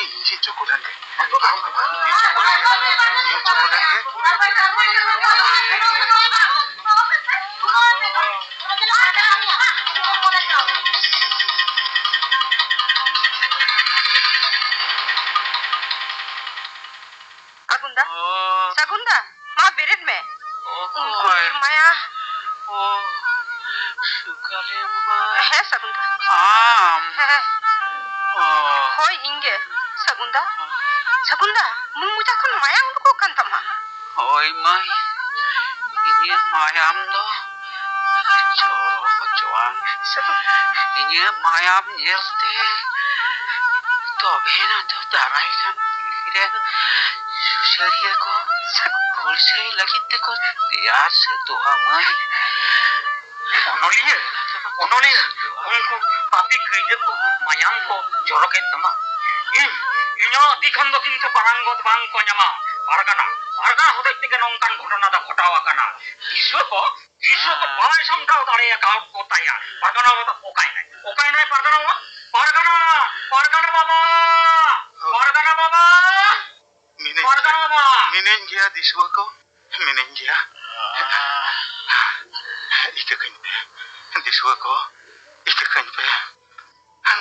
ᱤᱧ ᱦᱚᱸ ᱪᱚᱠᱚᱞ ᱞᱮᱱ ᱜᱮ᱾ ᱵᱟᱝ ᱵᱟᱵᱟ, ᱤᱧ ᱦᱚᱸ ᱪᱚᱠᱚᱞ ᱞᱮᱱ ᱜᱮ᱾ ᱤᱧ ᱦᱚᱸ ᱪᱚᱠᱚᱞ ᱞᱮᱱ ᱜᱮ᱾ ᱥᱟᱹᱜᱩᱱ ᱫᱟ᱾ ᱚ᱾ ᱥᱟᱹᱜᱩᱱ ᱫᱟ, ᱢᱟ ᱵᱮᱨᱮᱫ ᱢᱮ᱾ ᱚᱠᱚᱭ? ᱩᱱᱠᱩ ᱵᱤᱨ ᱢᱟᱭᱟ᱾ ᱚ, ᱥᱩᱠᱟᱞᱤ ᱢᱟ᱾ ᱦᱮᱸ, ᱥᱟᱹᱜᱩᱱ ᱫᱟ᱾ ᱟᱢ? ᱦᱮᱸ᱾ ᱚ᱾ ᱦᱳᱭ, ᱤᱧ ᱜᱮ᱾ ᱥᱟᱹᱜᱩᱱ ᱫᱟ᱾ ᱥᱟᱹᱜᱩᱱ ᱫᱟ, ᱢᱩ ᱢᱚᱪᱟ ᱠᱷᱚᱱ ᱢᱟᱭᱟᱝ ᱩᱰᱩᱠᱚᱜ ᱠᱟᱱ ᱛᱟᱢᱟ᱾ ᱦᱳᱭ ᱢᱟᱹᱭ, ᱤᱧᱟᱹᱜ ᱢᱟᱭᱟᱢ ᱫᱚ ᱡᱚᱨᱚ ᱦᱚᱪᱚᱣᱟᱱ᱾ ᱥᱟᱹᱜᱩᱱ᱾ ᱤᱧᱟᱹᱜ ᱢᱟᱭᱟᱢ ᱧᱮᱞᱛᱮ ᱛᱚᱵᱮᱱᱟ ᱫᱚ ᱫᱟᱨᱟᱭ ᱠᱟᱱ ᱫᱤᱱ ᱨᱮᱱ ᱥᱩᱥᱟᱹᱨᱤᱭᱟᱹ ᱠᱚ ᱦᱩᱞᱥᱟᱹᱭ ᱞᱟᱹᱜᱤᱫ ᱛᱮᱠᱚ ᱛᱮᱭᱟᱨ ᱥᱟᱹᱛᱚᱜᱼᱟ ᱢᱟᱹᱭ᱾ ᱚᱱᱚᱞᱤᱭᱟᱹ, ᱚᱱᱚᱞᱤᱭᱟᱹ, ᱩᱱᱠᱩ ᱯᱟᱯᱤ ᱠᱟᱹᱭᱫᱟᱹ ᱠᱚ ᱢᱟᱭᱟᱢ ᱠᱚ ᱡᱚᱨᱚᱠᱮᱫ ᱛᱟᱢᱟ᱾ ᱤᱧ, ᱤᱧᱟᱹᱜ ᱛᱤ ᱠᱷᱚᱱ ᱫᱚ ᱠᱤᱱᱛᱩ ᱯᱟᱨᱟᱝᱜᱚᱛ ᱵᱟᱝ ᱠᱚ ᱧᱟᱢᱟ᱾ ᱯᱟᱨᱜᱟᱱᱟ, ᱯᱟᱨᱜᱟᱱᱟ ᱦᱚᱛᱮᱡ ᱛᱮᱜᱮ ᱱᱚᱝᱠᱟᱱ ᱜᱷᱚᱴᱚᱱᱟ ᱫᱚ ᱜᱷᱚᱴᱟᱣ ᱟᱠᱟᱱᱟ᱾ ᱫᱤᱥᱩᱣᱟᱹ ᱠᱚ, ᱫᱤᱥᱩᱣᱟᱹ ᱠᱚ ᱵᱟᱭ ᱥᱟᱢᱴᱟᱣ ᱫᱟᱲᱮ ᱟᱠᱟᱫ ᱠᱚ ᱛᱟᱭᱟ᱾ ᱯᱟᱨᱜᱟᱱᱟ ᱵᱟᱵᱟ ᱚᱠᱟᱭᱱᱟᱭ? ᱚᱠᱟᱭᱱᱟᱭ ᱯᱟᱨᱜᱟᱱᱟ ᱵᱟᱵᱟ? ᱯᱟᱨᱜᱟᱱᱟ, ᱯᱟᱨᱜᱟᱱᱟ ᱵᱟᱵᱟ! ᱢᱤᱱᱟᱹᱧ ᱯᱟᱨᱜᱟᱱᱟ ᱜᱮᱭᱟ, ᱵᱟᱵᱟ! ᱢᱤᱱᱟᱹᱧ ᱜᱮᱭᱟ ᱫᱤᱥᱩᱣᱟᱹ ᱠᱚ, ᱢᱤᱱᱟᱹᱧ ᱜᱮᱭᱟ᱾ ᱤᱠᱟᱹ ᱠᱟᱹᱧ ᱯᱮ, ᱫᱤᱥᱩᱣᱟᱹ ᱠᱚ, ᱤᱠᱟᱹ ᱠᱟᱹᱧ ᱯᱮ᱾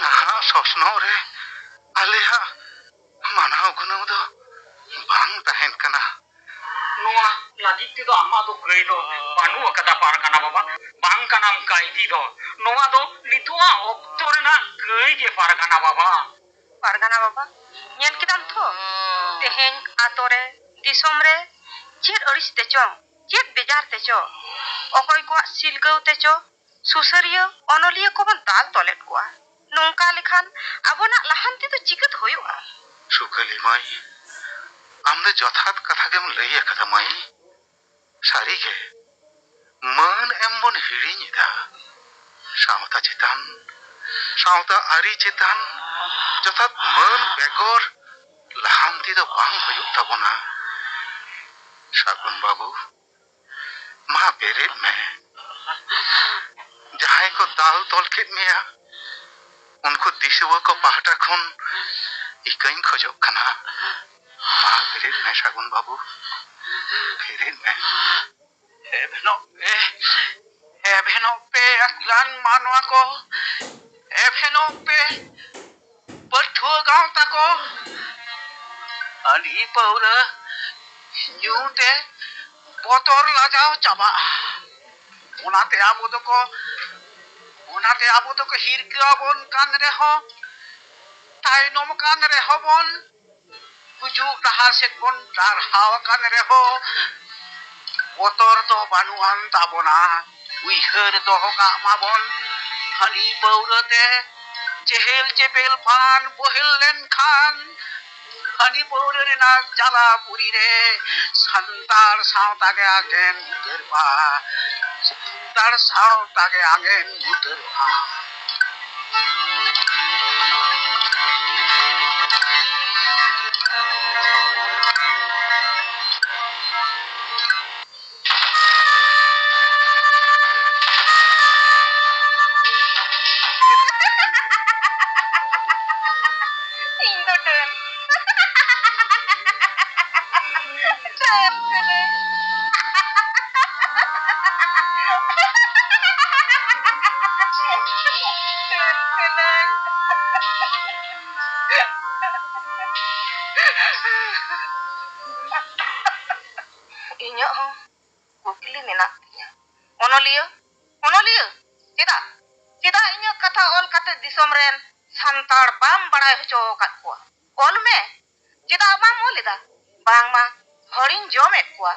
ᱱᱟᱦᱟᱜ ᱥᱚᱥᱱᱚᱜ ᱨᱮ ᱟᱞᱮᱭᱟᱜ ᱢᱟᱱᱟᱣ ᱜᱩᱱᱟᱹᱣ ᱫᱚ ᱵᱟᱝ ᱛᱟᱦᱮᱱ ᱠᱟᱱᱟ᱾ ᱱᱚᱣᱟ ᱞᱟᱹᱜᱤᱫ ᱛᱮᱫᱚ ᱟᱢᱟᱜ ᱫᱚ ᱠᱟᱹᱭ ᱫᱚ ᱵᱟᱹᱱᱩᱜ ᱟᱠᱟᱫᱟ ᱯᱟᱨᱜᱟᱱᱟ ᱵᱟᱵᱟ, ᱵᱟᱝ ᱠᱟᱱᱟᱢ ᱠᱟᱹᱭᱫᱤ ᱫᱚ᱾ ᱱᱚᱣᱟ ᱫᱚ ᱱᱤᱛᱚᱜᱟᱜ ᱚᱠᱛᱚ ᱨᱮᱱᱟᱜ ᱠᱟᱹᱭ ᱜᱮ ᱯᱟᱨᱜᱟᱱᱟ ᱵᱟᱵᱟ᱾ ᱯᱟᱨᱜᱟᱱᱟ ᱵᱟᱵᱟ, ᱧᱮᱞ ᱠᱮᱫᱟᱢ ᱛᱚ, ᱛᱮᱦᱮᱧ ᱟᱛᱳ ᱨᱮ, ᱫᱤᱥᱚᱢ ᱨᱮ ᱪᱮᱫ ᱟᱹᱲᱤᱥ ᱛᱮᱪᱚ, ᱪᱮᱫ ᱵᱮᱡᱟᱨ ᱛᱮᱪᱚ, ᱚᱠᱚᱭ ᱠᱚᱣᱟᱜ ᱥᱤᱞᱜᱟᱹᱣ ᱛᱮᱪᱚ ᱥᱩᱥᱟᱹᱨᱤᱭᱟᱹ ᱚᱱᱚᱞᱤᱭᱟᱹ ᱠᱚᱵᱚᱱ ᱫᱟᱞ ᱛᱚᱞᱮᱫ ᱠᱚᱣᱟ᱾ ᱱᱚᱝᱠᱟ ᱞᱮᱠᱷᱟᱱ ᱟᱵᱚᱱᱟᱜ ᱞᱟᱦᱟᱱᱛᱤ ᱫᱚ ᱪᱤᱠᱟᱹᱛᱮ ᱦᱩᱭᱩᱜᱼᱟ? ᱥᱩᱠᱟᱹᱞᱤ ᱢᱟᱹᱭ, ᱟᱢ ᱫᱚ ᱡᱚᱛᱷᱟᱛ ᱠᱟᱛᱷᱟ ᱜᱮᱢ ᱞᱟᱹᱭ ᱟᱠᱟᱫᱟ ᱢᱟᱹᱭ᱾ ᱥᱟᱹᱨᱤᱜᱮ, ᱢᱟᱹᱱ ᱮᱢ ᱵᱚᱱ ᱦᱤᱲᱤᱧ ᱮᱫᱟ᱾ ᱥᱟᱶᱛᱟ ᱪᱮᱛᱟᱱ, ᱥᱟᱶᱛᱟ ᱟᱹᱨᱤ ᱪᱮᱛᱟᱱ ᱡᱚᱛᱷᱟᱛ ᱢᱟᱹᱱ ᱵᱮᱜᱚᱨ ᱞᱟᱦᱟᱱᱛᱤ ᱫᱚ ᱵᱟᱝ ᱦᱩᱭᱩᱜ ᱛᱟᱵᱚᱱᱟ᱾ ᱥᱟᱹᱜᱩᱱ ᱵᱟᱹᱵᱩ, ᱢᱟ ᱵᱮᱨᱮᱫ ᱢᱮ᱾ ᱡᱟᱦᱟᱸᱭ ᱠᱚ ᱫᱟᱞ ᱛᱚᱞ ᱠᱮᱫ ᱢᱮᱭᱟ, ᱩᱱᱠᱩ ᱫᱤᱥᱩᱣᱟᱹ ᱠᱚ ᱯᱟᱦᱴᱟ ᱠᱷᱚᱱ ᱤᱠᱟᱹᱧ ᱠᱷᱚᱡᱚᱜ ᱠᱟᱱᱟ᱾ ᱢᱟ ᱵᱮᱨᱮᱫ ᱢᱮ ᱥᱟᱹᱜᱩᱱ ᱵᱟᱹᱵᱩ, ᱵᱮᱨᱮᱫ ᱢᱮ᱾ ᱮᱵᱷᱮᱱᱚᱜ ᱯᱮ, ᱮᱵᱷᱮᱱᱚᱜ ᱯᱮ ᱟᱹᱠᱤᱞᱟᱱ ᱢᱟᱱᱣᱟ ᱠᱚ, ᱮᱵᱷᱮᱱᱚᱜ ᱯᱮ ᱯᱟᱹᱴᱷᱩᱣᱟᱹ ᱜᱟᱶᱛᱟ ᱠᱚ᱾ ᱦᱟᱺᱰᱤ ᱯᱟᱹᱣᱨᱟᱹ ᱧᱩ ᱛᱮ ᱵᱚᱛᱚᱨ ᱞᱟᱡᱟᱣ ᱪᱟᱵᱟᱜᱼᱟ᱾ ᱚᱱᱟᱛᱮ ᱟᱵᱚ ᱫᱚᱠᱚ, ᱚᱱᱟᱛᱮ ᱟᱵᱚ ᱫᱚᱠᱚ ᱦᱤᱨᱠᱟᱹ ᱟᱵᱚᱱ ᱠᱟᱱ ᱨᱮᱦᱚᱸ, ᱛᱟᱭᱱᱚᱢ ᱠᱟᱱ ᱨᱮᱦᱚᱸ ᱵᱚᱱ, ᱜᱩᱡᱩᱜ ᱰᱟᱦᱟᱨ ᱥᱮᱫ ᱵᱚᱱ ᱰᱟᱨᱦᱟᱣ ᱟᱠᱟᱱ ᱨᱮᱦᱚᱸ, ᱵᱚᱛᱚᱨ ᱫᱚ ᱵᱟᱹᱱᱩᱜ ᱟᱱ ᱛᱟᱵᱚᱱᱟ᱾ ᱩᱭᱦᱟᱹᱨ ᱫᱚᱦᱚ ᱠᱟᱜ ᱢᱟᱵᱚᱱ, ᱦᱟᱺᱰᱤ ᱯᱟᱹᱣᱨᱟᱹ ᱛᱮ ᱪᱮᱦᱮᱞ ᱪᱮᱯᱮᱞ ᱵᱟᱱ ᱵᱚᱦᱮᱞ ᱞᱮᱱᱠᱷᱟᱱ, ᱦᱟᱺᱰᱤ ᱯᱟᱹᱣᱨᱟᱹ ᱨᱮᱱᱟᱜ ᱡᱟᱞᱟ ᱯᱩᱨᱤ ᱨᱮ ᱥᱟᱱᱛᱟᱲ ᱥᱟᱶᱛᱟ ᱜᱮ ᱟᱸᱜᱮᱱ ᱩᱛᱟᱹᱨᱚᱜᱼᱟ᱾ ᱥᱟᱱᱛᱟᱲ ᱥᱟᱶᱛᱟ ᱜᱮ ᱟᱸᱜᱮᱱ ᱩᱛᱟᱹᱨᱚᱜᱼᱟ᱾ ᱤᱧ ᱫᱚ ᱰᱟᱹᱱ᱾ ᱰᱟᱹᱱ ᱠᱟᱹᱱᱟᱹᱧ᱾ ᱰᱟᱹᱱ ᱠᱟᱹᱱᱟᱹᱧ᱾ ᱤᱧᱟᱹᱜ ᱦᱚᱸ ᱠᱩᱠᱞᱤ ᱢᱮᱱᱟᱜ ᱛᱤᱧᱟᱹ᱾ ᱚᱱᱚᱞᱤᱭᱟᱹ, ᱚᱱᱚᱞᱤᱭᱟᱹ, ᱪᱮᱫᱟᱜ, ᱪᱮᱫᱟᱜ ᱤᱧᱟᱹᱜ ᱠᱟᱛᱷᱟ ᱚᱞ ᱠᱟᱛᱮ ᱫᱤᱥᱚᱢ ᱨᱮᱱ ᱥᱟᱱᱛᱟᱲ ᱵᱟᱢ ᱵᱟᱲᱟᱭ ᱦᱚᱪᱚ ᱟᱠᱟᱫ ᱠᱚᱣᱟ? ᱚᱞ ᱢᱮ᱾ ᱪᱮᱫᱟᱜ ᱵᱟᱢ ᱚᱞ ᱮᱫᱟ? ᱵᱟᱝᱢᱟ ᱦᱚᱲᱤᱧ ᱡᱚᱢᱮᱫ ᱠᱚᱣᱟ,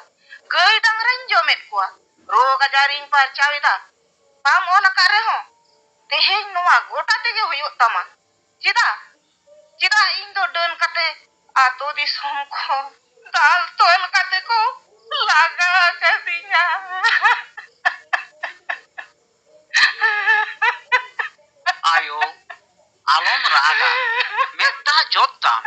ᱜᱟᱹᱭ ᱰᱟᱝᱨᱟᱧ ᱡᱚᱢᱮᱫ ᱠᱚᱣᱟ, ᱨᱳᱜᱽ ᱟᱡᱟᱨᱤᱧ ᱯᱟᱨᱪᱟᱣ ᱮᱫᱟ᱾ ᱵᱟᱢ ᱚᱞ ᱟᱠᱟᱫ ᱨᱮᱦᱚᱸ ᱛᱮᱦᱮᱧ ᱱᱚᱣᱟ ᱜᱚᱴᱟ ᱛᱮᱜᱮ ᱦᱩᱭᱩᱜ ᱛᱟᱢᱟ᱾ ᱪᱮᱫᱟᱜ? ᱪᱮᱫᱟᱜ ᱤᱧ ᱫᱚ ᱰᱟᱹᱱ ᱠᱟᱛᱮ ᱟᱛᱳ ᱫᱤᱥᱚᱢ ᱠᱷᱚᱱ ᱫᱟᱞ ᱛᱚᱞ ᱠᱟᱛᱮ ᱠᱚ ᱞᱟᱜᱟ ᱟᱠᱟᱫᱤᱧᱟ? ᱟᱭᱳ, ᱟᱞᱚᱢ ᱨᱟᱜᱟ, ᱢᱮᱫ ᱫᱟᱜ ᱡᱚᱫ ᱛᱟᱢ᱾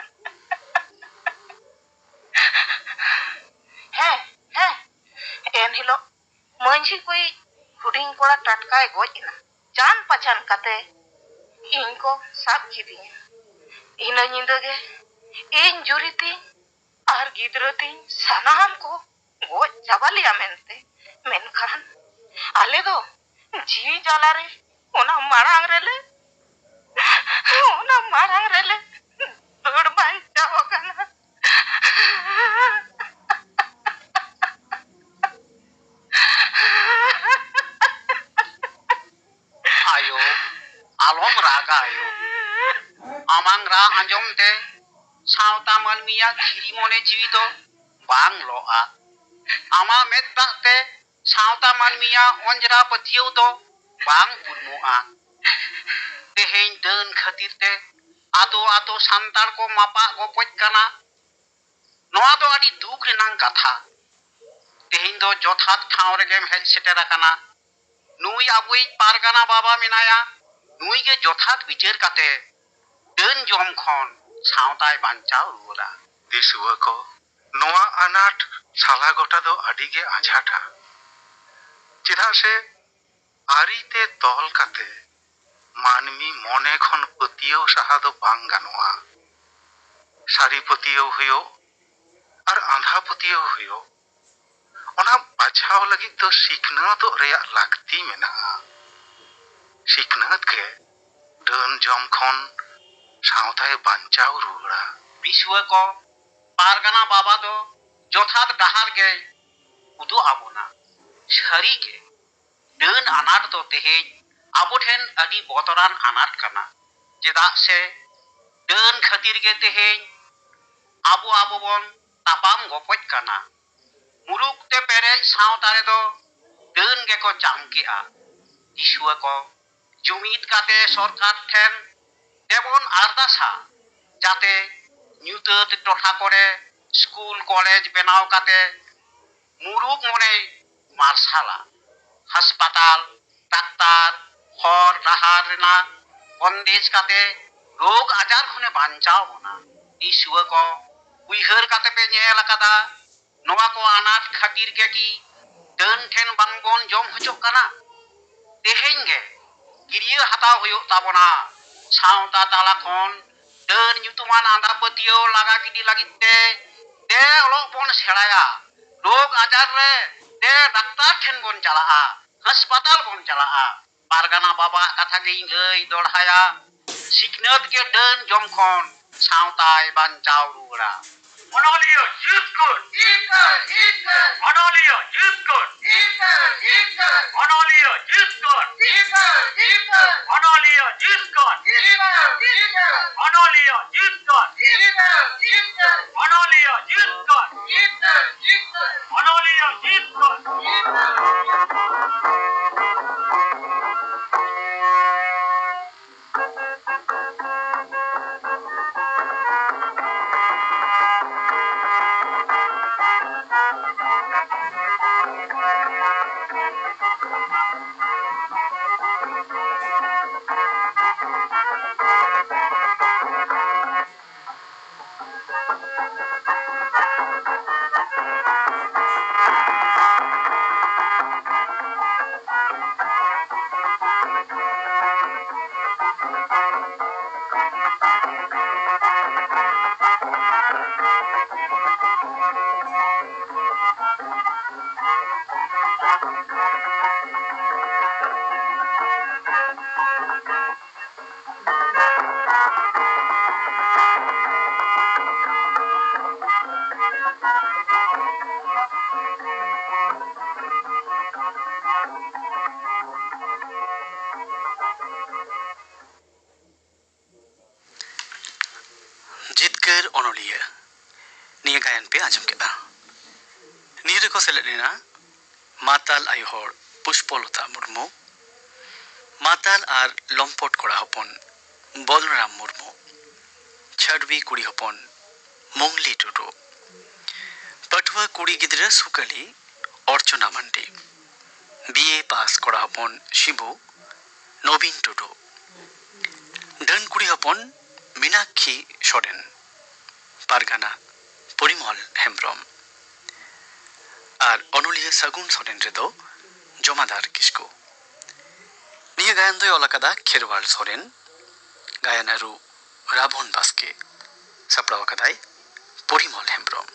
ᱦᱮᱸ, ᱦᱮᱸ, ᱮᱱ ᱦᱤᱞᱳᱜ ᱢᱟᱹᱡᱷᱤ ᱠᱚᱭᱤᱡ ᱦᱩᱰᱤᱧ ᱠᱚᱲᱟ ᱴᱟᱴᱠᱟᱭ ᱜᱚᱡ ᱮᱱᱟ᱾ ᱪᱟᱱ ᱯᱟᱪᱟᱱ ᱠᱟᱛᱮ ᱤᱧ ᱠᱚ ᱥᱟᱵ ᱠᱤᱫᱤᱧᱟ᱾ ᱤᱱᱟᱹ ᱧᱤᱫᱟᱹ ᱜᱮ ᱤᱧ ᱡᱩᱨᱤ ᱛᱤᱧ ᱟᱨ ᱜᱤᱫᱽᱨᱟᱹ ᱛᱤᱧ ᱥᱟᱱᱟᱢ ᱠᱚ ᱜᱚᱡ ᱪᱟᱵᱟ ᱞᱮᱭᱟ ᱢᱮᱱᱛᱮ᱾ ᱢᱮᱱᱠᱷᱟᱱ ᱟᱞᱮ ᱫᱚ ᱡᱤᱣᱤ ᱡᱟᱞᱟ ᱨᱮ ᱚᱱᱟ ᱢᱟᱲᱟᱝ ᱨᱮᱞᱮ, ᱚᱱᱟ ᱢᱟᱲᱟᱝ ᱨᱮᱞᱮ ᱫᱟᱹᱲ ᱵᱟᱧᱪᱟᱣ ᱟᱠᱟᱱᱟ᱾ ᱟᱭᱳ, ᱟᱞᱚᱢ ᱨᱟᱜᱟ ᱟᱭᱳ᱾ ᱟᱢᱟᱝ ᱨᱟᱜ ᱟᱸᱡᱚᱢ ᱛᱮ ᱥᱟᱶᱛᱟ ᱢᱟᱹᱱᱢᱤᱭᱟᱜ ᱫᱷᱤᱨᱤ ᱢᱚᱱᱮ ᱡᱤᱣᱤ ᱫᱚ ᱵᱟᱝ ᱞᱚᱜᱼᱟ᱾ ᱟᱢᱟᱜ ᱢᱮᱫ ᱫᱟᱜ ᱛᱮ ᱥᱟᱶᱛᱟ ᱢᱟᱹᱱᱢᱤᱭᱟᱜ ᱚᱸᱡᱽᱨᱟ ᱯᱟᱹᱛᱭᱟᱹᱣ ᱫᱚ ᱵᱟᱝ ᱯᱩᱨᱢᱚᱜᱼᱟ᱾ ᱛᱮᱦᱮᱧ ᱰᱟᱹᱱ ᱠᱷᱟᱹᱛᱤᱨ ᱛᱮ ᱟᱛᱳ ᱟᱛᱳ ᱥᱟᱱᱛᱟᱲ ᱠᱚ ᱢᱟᱯᱟᱜ ᱜᱚᱯᱚᱡ ᱠᱟᱱᱟ᱾ ᱱᱚᱣᱟ ᱫᱚ ᱟᱹᱰᱤ ᱫᱩᱠ ᱨᱮᱱᱟᱝ ᱠᱟᱛᱷᱟ᱾ ᱛᱮᱦᱮᱧ ᱫᱚ ᱡᱚᱛᱷᱟᱛ ᱴᱷᱟᱶ ᱨᱮᱜᱮᱢ ᱦᱮᱡ ᱥᱮᱴᱮᱨ ᱟᱠᱟᱱᱟ᱾ ᱱᱩᱭ ᱟᱵᱚᱭᱤᱡ ᱯᱟᱨᱜᱟᱱᱟ ᱵᱟᱵᱟ ᱢᱮᱱᱟᱭᱟ, ᱱᱩᱭ ᱜᱮ ᱡᱚᱛᱷᱟᱛ ᱵᱤᱪᱟᱹᱨ ᱠᱟᱛᱮ ᱰᱟᱹᱱ ᱡᱚᱢ ᱠᱷᱚᱱ ᱥᱟᱶᱛᱟᱭ ᱵᱟᱧᱪᱟᱣ ᱨᱩᱣᱟᱹᱲᱟ᱾ ᱫᱤᱥᱩᱣᱟᱹ ᱠᱚ, ᱱᱚᱣᱟ ᱟᱱᱟᱴ ᱥᱟᱞᱟ ᱜᱚᱴᱟ ᱫᱚ ᱟᱹᱰᱤ ᱜᱮ ᱟᱡᱷᱟᱴᱟ᱾ ᱪᱮᱫᱟᱜ ᱥᱮ ᱟᱹᱨᱤ ᱛᱮ ᱛᱚᱞ ᱠᱟᱛᱮ ᱢᱟᱹᱱᱢᱤ ᱢᱚᱱᱮ ᱠᱷᱚᱱ ᱯᱟᱹᱛᱭᱟᱹᱣ ᱥᱟᱦᱟ ᱫᱚ ᱵᱟᱝ ᱜᱟᱱᱚᱜᱼᱟ᱾ ᱥᱟᱹᱨᱤ ᱯᱟᱹᱛᱭᱟᱹᱣ ᱦᱩᱭᱩᱜ ᱟᱨ ᱟᱸᱫᱷᱟ ᱯᱟᱹᱛᱭᱟᱹᱣ ᱦᱩᱭᱩᱜ, ᱚᱱᱟ ᱵᱟᱪᱷᱟᱣ ᱞᱟᱹᱜᱤᱫ ᱫᱚ ᱥᱤᱠᱷᱱᱟᱹᱛᱚᱜ ᱨᱮᱭᱟᱜ ᱞᱟᱹᱠᱛᱤ ᱢᱮᱱᱟᱜᱼᱟ᱾ ᱥᱤᱠᱷᱱᱟᱹᱛ ᱜᱮ ᱰᱟᱹᱱ ᱡᱚᱢ ᱠᱷᱚᱱ ᱥᱟᱶᱛᱟᱭ ᱵᱟᱧᱪᱟᱣ ᱨᱩᱣᱟᱹᱲᱟ᱾ ᱫᱤᱥᱩᱣᱟᱹ ᱠᱚ, ᱯᱟᱨᱜᱟᱱᱟ ᱵᱟᱵᱟ ᱫᱚ ᱡᱚᱛᱷᱟᱛ ᱰᱟᱦᱟᱨ ᱜᱮᱭ ᱩᱫᱩᱜ ᱟᱵᱚᱱᱟ᱾ ᱥᱟᱹᱨᱤ ᱜᱮ, ᱰᱟᱹᱱ ᱟᱱᱟᱴ ᱫᱚ ᱛᱮᱦᱮᱧ ᱟᱵᱚ ᱴᱷᱮᱱ ᱟᱹᱰᱤ ᱵᱚᱛᱚᱨᱟᱱ ᱟᱱᱟᱴ ᱠᱟᱱᱟ᱾ ᱪᱮᱫᱟᱜ ᱥᱮ ᱰᱟᱹᱱ ᱠᱷᱟᱹᱛᱤᱨ ᱜᱮ ᱛᱮᱦᱮᱧ ᱟᱵᱚ ᱟᱵᱚ ᱵᱚᱱ ᱛᱟᱯᱟᱢ ᱜᱚᱯᱚᱡ ᱠᱟᱱᱟ᱾ ᱢᱩᱨᱩᱠ ᱛᱮ ᱯᱮᱨᱮᱡ ᱥᱟᱶᱛᱟ ᱨᱮᱫᱚ ᱰᱟᱹᱱ ᱜᱮᱠᱚ ᱪᱟᱢᱠᱮᱜᱼᱟ᱾ ᱫᱤᱥᱩᱣᱟᱹ ᱠᱚ, ᱡᱩᱢᱤᱫ ᱠᱟᱛᱮ ᱥᱚᱨᱠᱟᱨ ᱴᱷᱮᱱ ᱛᱮᱵᱚᱱ ᱟᱨᱫᱟᱥᱟ, ᱡᱟᱛᱮ ᱧᱩᱛᱟᱹᱛ ᱴᱚᱴᱷᱟ ᱠᱚᱨᱮ ᱥᱠᱩᱞ ᱠᱚᱞᱮᱡᱽ ᱵᱮᱱᱟᱣ ᱠᱟᱛᱮ ᱢᱩᱨᱩᱠ ᱢᱚᱱᱮᱭ ᱢᱟᱨᱥᱟᱞᱟ᱾ ᱦᱟᱥᱯᱟᱛᱟᱞ, ᱰᱟᱠᱛᱟᱨ, ᱦᱚᱨ ᱰᱟᱦᱟᱨ ᱨᱮᱱᱟᱜ ᱵᱚᱱᱫᱮᱡ ᱠᱟᱛᱮ ᱨᱳᱜᱽ ᱟᱡᱟᱨ ᱠᱷᱚᱱᱮ ᱵᱟᱧᱪᱟᱣ ᱵᱚᱱᱟ᱾ ᱫᱤᱥᱩᱣᱟᱹ ᱠᱚ, ᱩᱭᱦᱟᱹᱨ ᱠᱟᱛᱮ ᱯᱮ ᱧᱮᱞ ᱟᱠᱟᱫᱟ, ᱱᱚᱣᱟ ᱠᱚ ᱟᱱᱟᱴ ᱠᱷᱟᱹᱛᱤᱨ ᱜᱮ ᱠᱤ ᱰᱟᱹᱱ ᱴᱷᱮᱱ ᱵᱟᱝ ᱵᱚᱱ ᱡᱚᱢ ᱦᱚᱪᱚᱜ ᱠᱟᱱᱟ? ᱛᱮᱦᱮᱧ ᱜᱮ ᱠᱤᱨᱭᱟᱹ ᱦᱟᱛᱟᱣ ᱦᱩᱭᱩᱜ ᱛᱟᱵᱚᱱᱟ᱾ ᱥᱟᱶᱛᱟ ᱛᱟᱞᱟ ᱠᱷᱚᱱ ᱰᱟᱹᱱ ᱧᱩᱛᱩᱢᱟᱱ ᱟᱸᱫᱷᱟ ᱯᱟᱹᱛᱭᱟᱹᱣ ᱞᱟᱜᱟ ᱜᱤᱰᱤ ᱞᱟᱹᱜᱤᱫ ᱛᱮ ᱫᱮ ᱚᱞᱚᱜ ᱵᱚᱱ ᱥᱮᱬᱟᱭᱟ᱾ ᱨᱳᱜᱽ ᱟᱡᱟᱨ ᱨᱮ ᱫᱮ ᱰᱟᱠᱛᱟᱨ ᱴᱷᱮᱱ ᱵᱚᱱ ᱪᱟᱞᱟᱜᱼᱟ, ᱦᱟᱥᱯᱟᱛᱟᱞ ᱵᱚᱱ ᱪᱟᱞᱟᱜᱼᱟ᱾ ᱯᱟᱨᱜᱟᱱᱟ ᱵᱟᱵᱟᱣᱟᱜ ᱠᱟᱛᱷᱟ ᱜᱮᱧ ᱞᱟᱹᱭ ᱫᱚᱦᱲᱟᱭᱟ, ᱥᱤᱠᱷᱱᱟᱹᱛ ᱜᱮ ᱰᱟᱹᱱ ᱡᱚᱢ ᱠᱷᱚᱱ ᱥᱟᱶᱛᱟᱭ ᱵᱟᱧᱪᱟᱣ ᱨᱩᱣᱟᱹᱲᱟ᱾ ᱚᱱᱚᱞᱤᱭᱟᱹ ᱡᱤᱛᱠᱟᱹᱨ᱾ ᱡᱤᱛᱠᱟᱹᱨ, ᱡᱤᱛᱠᱟᱹᱨ᱾ ᱚᱱᱚᱞᱤᱭᱟᱹ ᱡᱤᱛᱠᱟᱹᱨ᱾ ᱡᱤᱛᱠᱟᱹᱨ, ᱡᱤᱛᱠᱟᱹᱨ᱾ ᱚᱱᱚᱞᱤᱭᱟᱹ ᱡᱤᱛᱠᱟᱹᱨ᱾ ᱡᱤᱛᱠᱟᱹᱨ, ᱡᱤᱛᱠᱟᱹᱨ᱾ ᱚᱱᱚᱞᱤᱭᱟᱹ ᱡᱤᱛᱠᱟᱹᱨ᱾ ᱡᱤᱛᱠᱟᱹᱨ, ᱡᱤᱛᱠᱟᱹᱨ᱾ ᱚᱱᱚᱞᱤᱭᱟᱹ ᱡᱤᱛᱠᱟᱹᱨ᱾ ᱡᱤᱛᱠᱟᱹᱨ, ᱡᱤᱛᱠᱟᱹᱨ᱾ ᱚᱱᱚᱞᱤᱭᱟᱹ ᱡᱤᱛᱠᱟᱹᱨ᱾ ᱡᱤᱛᱠᱟᱹᱨ, ᱡᱤᱛᱠᱟᱹᱨ᱾ ᱚᱱᱚᱞᱤᱭᱟᱹ ᱡᱤᱛᱠᱟᱹᱨ᱾ ᱡᱤᱛᱠᱟᱹᱨ, ᱡᱤᱛᱠᱟᱹᱨ᱾ ᱡᱤᱛᱠᱟᱹᱨ ᱚᱱᱚᱞᱤᱭᱟᱹ᱾ ᱱᱤᱭᱟᱹ ᱜᱟᱭᱟᱱ ᱯᱮ ᱟᱸᱡᱚᱢ ᱠᱮᱫᱟ᱾ ᱱᱤᱭᱟᱹ ᱨᱮᱠᱚ ᱥᱮᱞᱮᱫ ᱞᱮᱱᱟ ᱢᱟᱛᱟᱞ ᱟᱭᱳ ᱦᱚᱲ ᱯᱩᱥᱯᱚᱞᱚᱛᱟ ᱢᱩᱨᱢᱩ, ᱢᱟᱛᱟᱞ ᱟᱨ ᱞᱚᱢᱯᱚᱴ ᱠᱚᱲᱟ ᱦᱚᱯᱚᱱ ᱵᱚᱞᱨᱟᱢ ᱢᱩᱨᱢᱩ᱾ ᱪᱷᱟᱹᱰᱣᱤ ᱠᱩᱲᱤ ᱦᱚᱯᱚᱱ ᱢᱩᱝᱞᱤ ᱴᱩᱰᱩ᱾ ᱯᱟᱹᱴᱷᱩᱣᱟᱹ ᱠᱩᱲᱤ ᱜᱤᱫᱽᱨᱟᱹ ᱥᱩᱠᱟᱹᱞᱤ ᱚᱨᱪᱚᱱᱟ ᱢᱟᱱᱰᱤ᱾ ᱵᱤ ᱮ ᱯᱟᱥ ᱠᱚᱲᱟ ᱦᱚᱯᱚᱱ ᱥᱤᱵᱩ ᱱᱚᱵᱤᱱ ᱴᱩᱰᱩ᱾ ᱰᱟᱹᱱ ᱠᱩᱲᱤ ᱦᱚᱯᱚᱱ ᱢᱤᱱᱟᱠᱠᱷᱤ ᱥᱚᱨᱮᱱ᱾ ᱯᱟᱨᱜᱟᱱᱟ ᱯᱚᱨᱤᱢᱚᱞ ᱦᱮᱢᱵᱽᱨᱚᱢ᱾ ᱟᱨ ᱚᱱᱚᱞᱤᱭᱟᱹ ᱥᱟᱹᱜᱩᱱ ᱥᱚᱨᱮᱱ ᱨᱮᱫᱚ ᱡᱚᱢᱟᱫᱟᱨ ᱠᱤᱥᱠᱩ᱾ ᱱᱤᱭᱟᱹ ᱜᱟᱭᱟᱱ ᱫᱚᱭ ᱚᱞ ᱟᱠᱟᱫᱟ ᱠᱷᱮᱨᱣᱟᱞ ᱥᱚᱨᱮᱱ᱾ ᱜᱟᱭᱟᱱ ᱟᱹᱨᱩ ᱨᱟᱵᱚᱱ ᱵᱟᱥᱠᱮ᱾ ᱥᱟᱯᱲᱟᱣ ᱟᱠᱟᱫᱟᱭ ᱯᱚᱨᱤᱢᱚᱞ ᱦᱮᱢᱵᱽᱨᱚᱢ᱾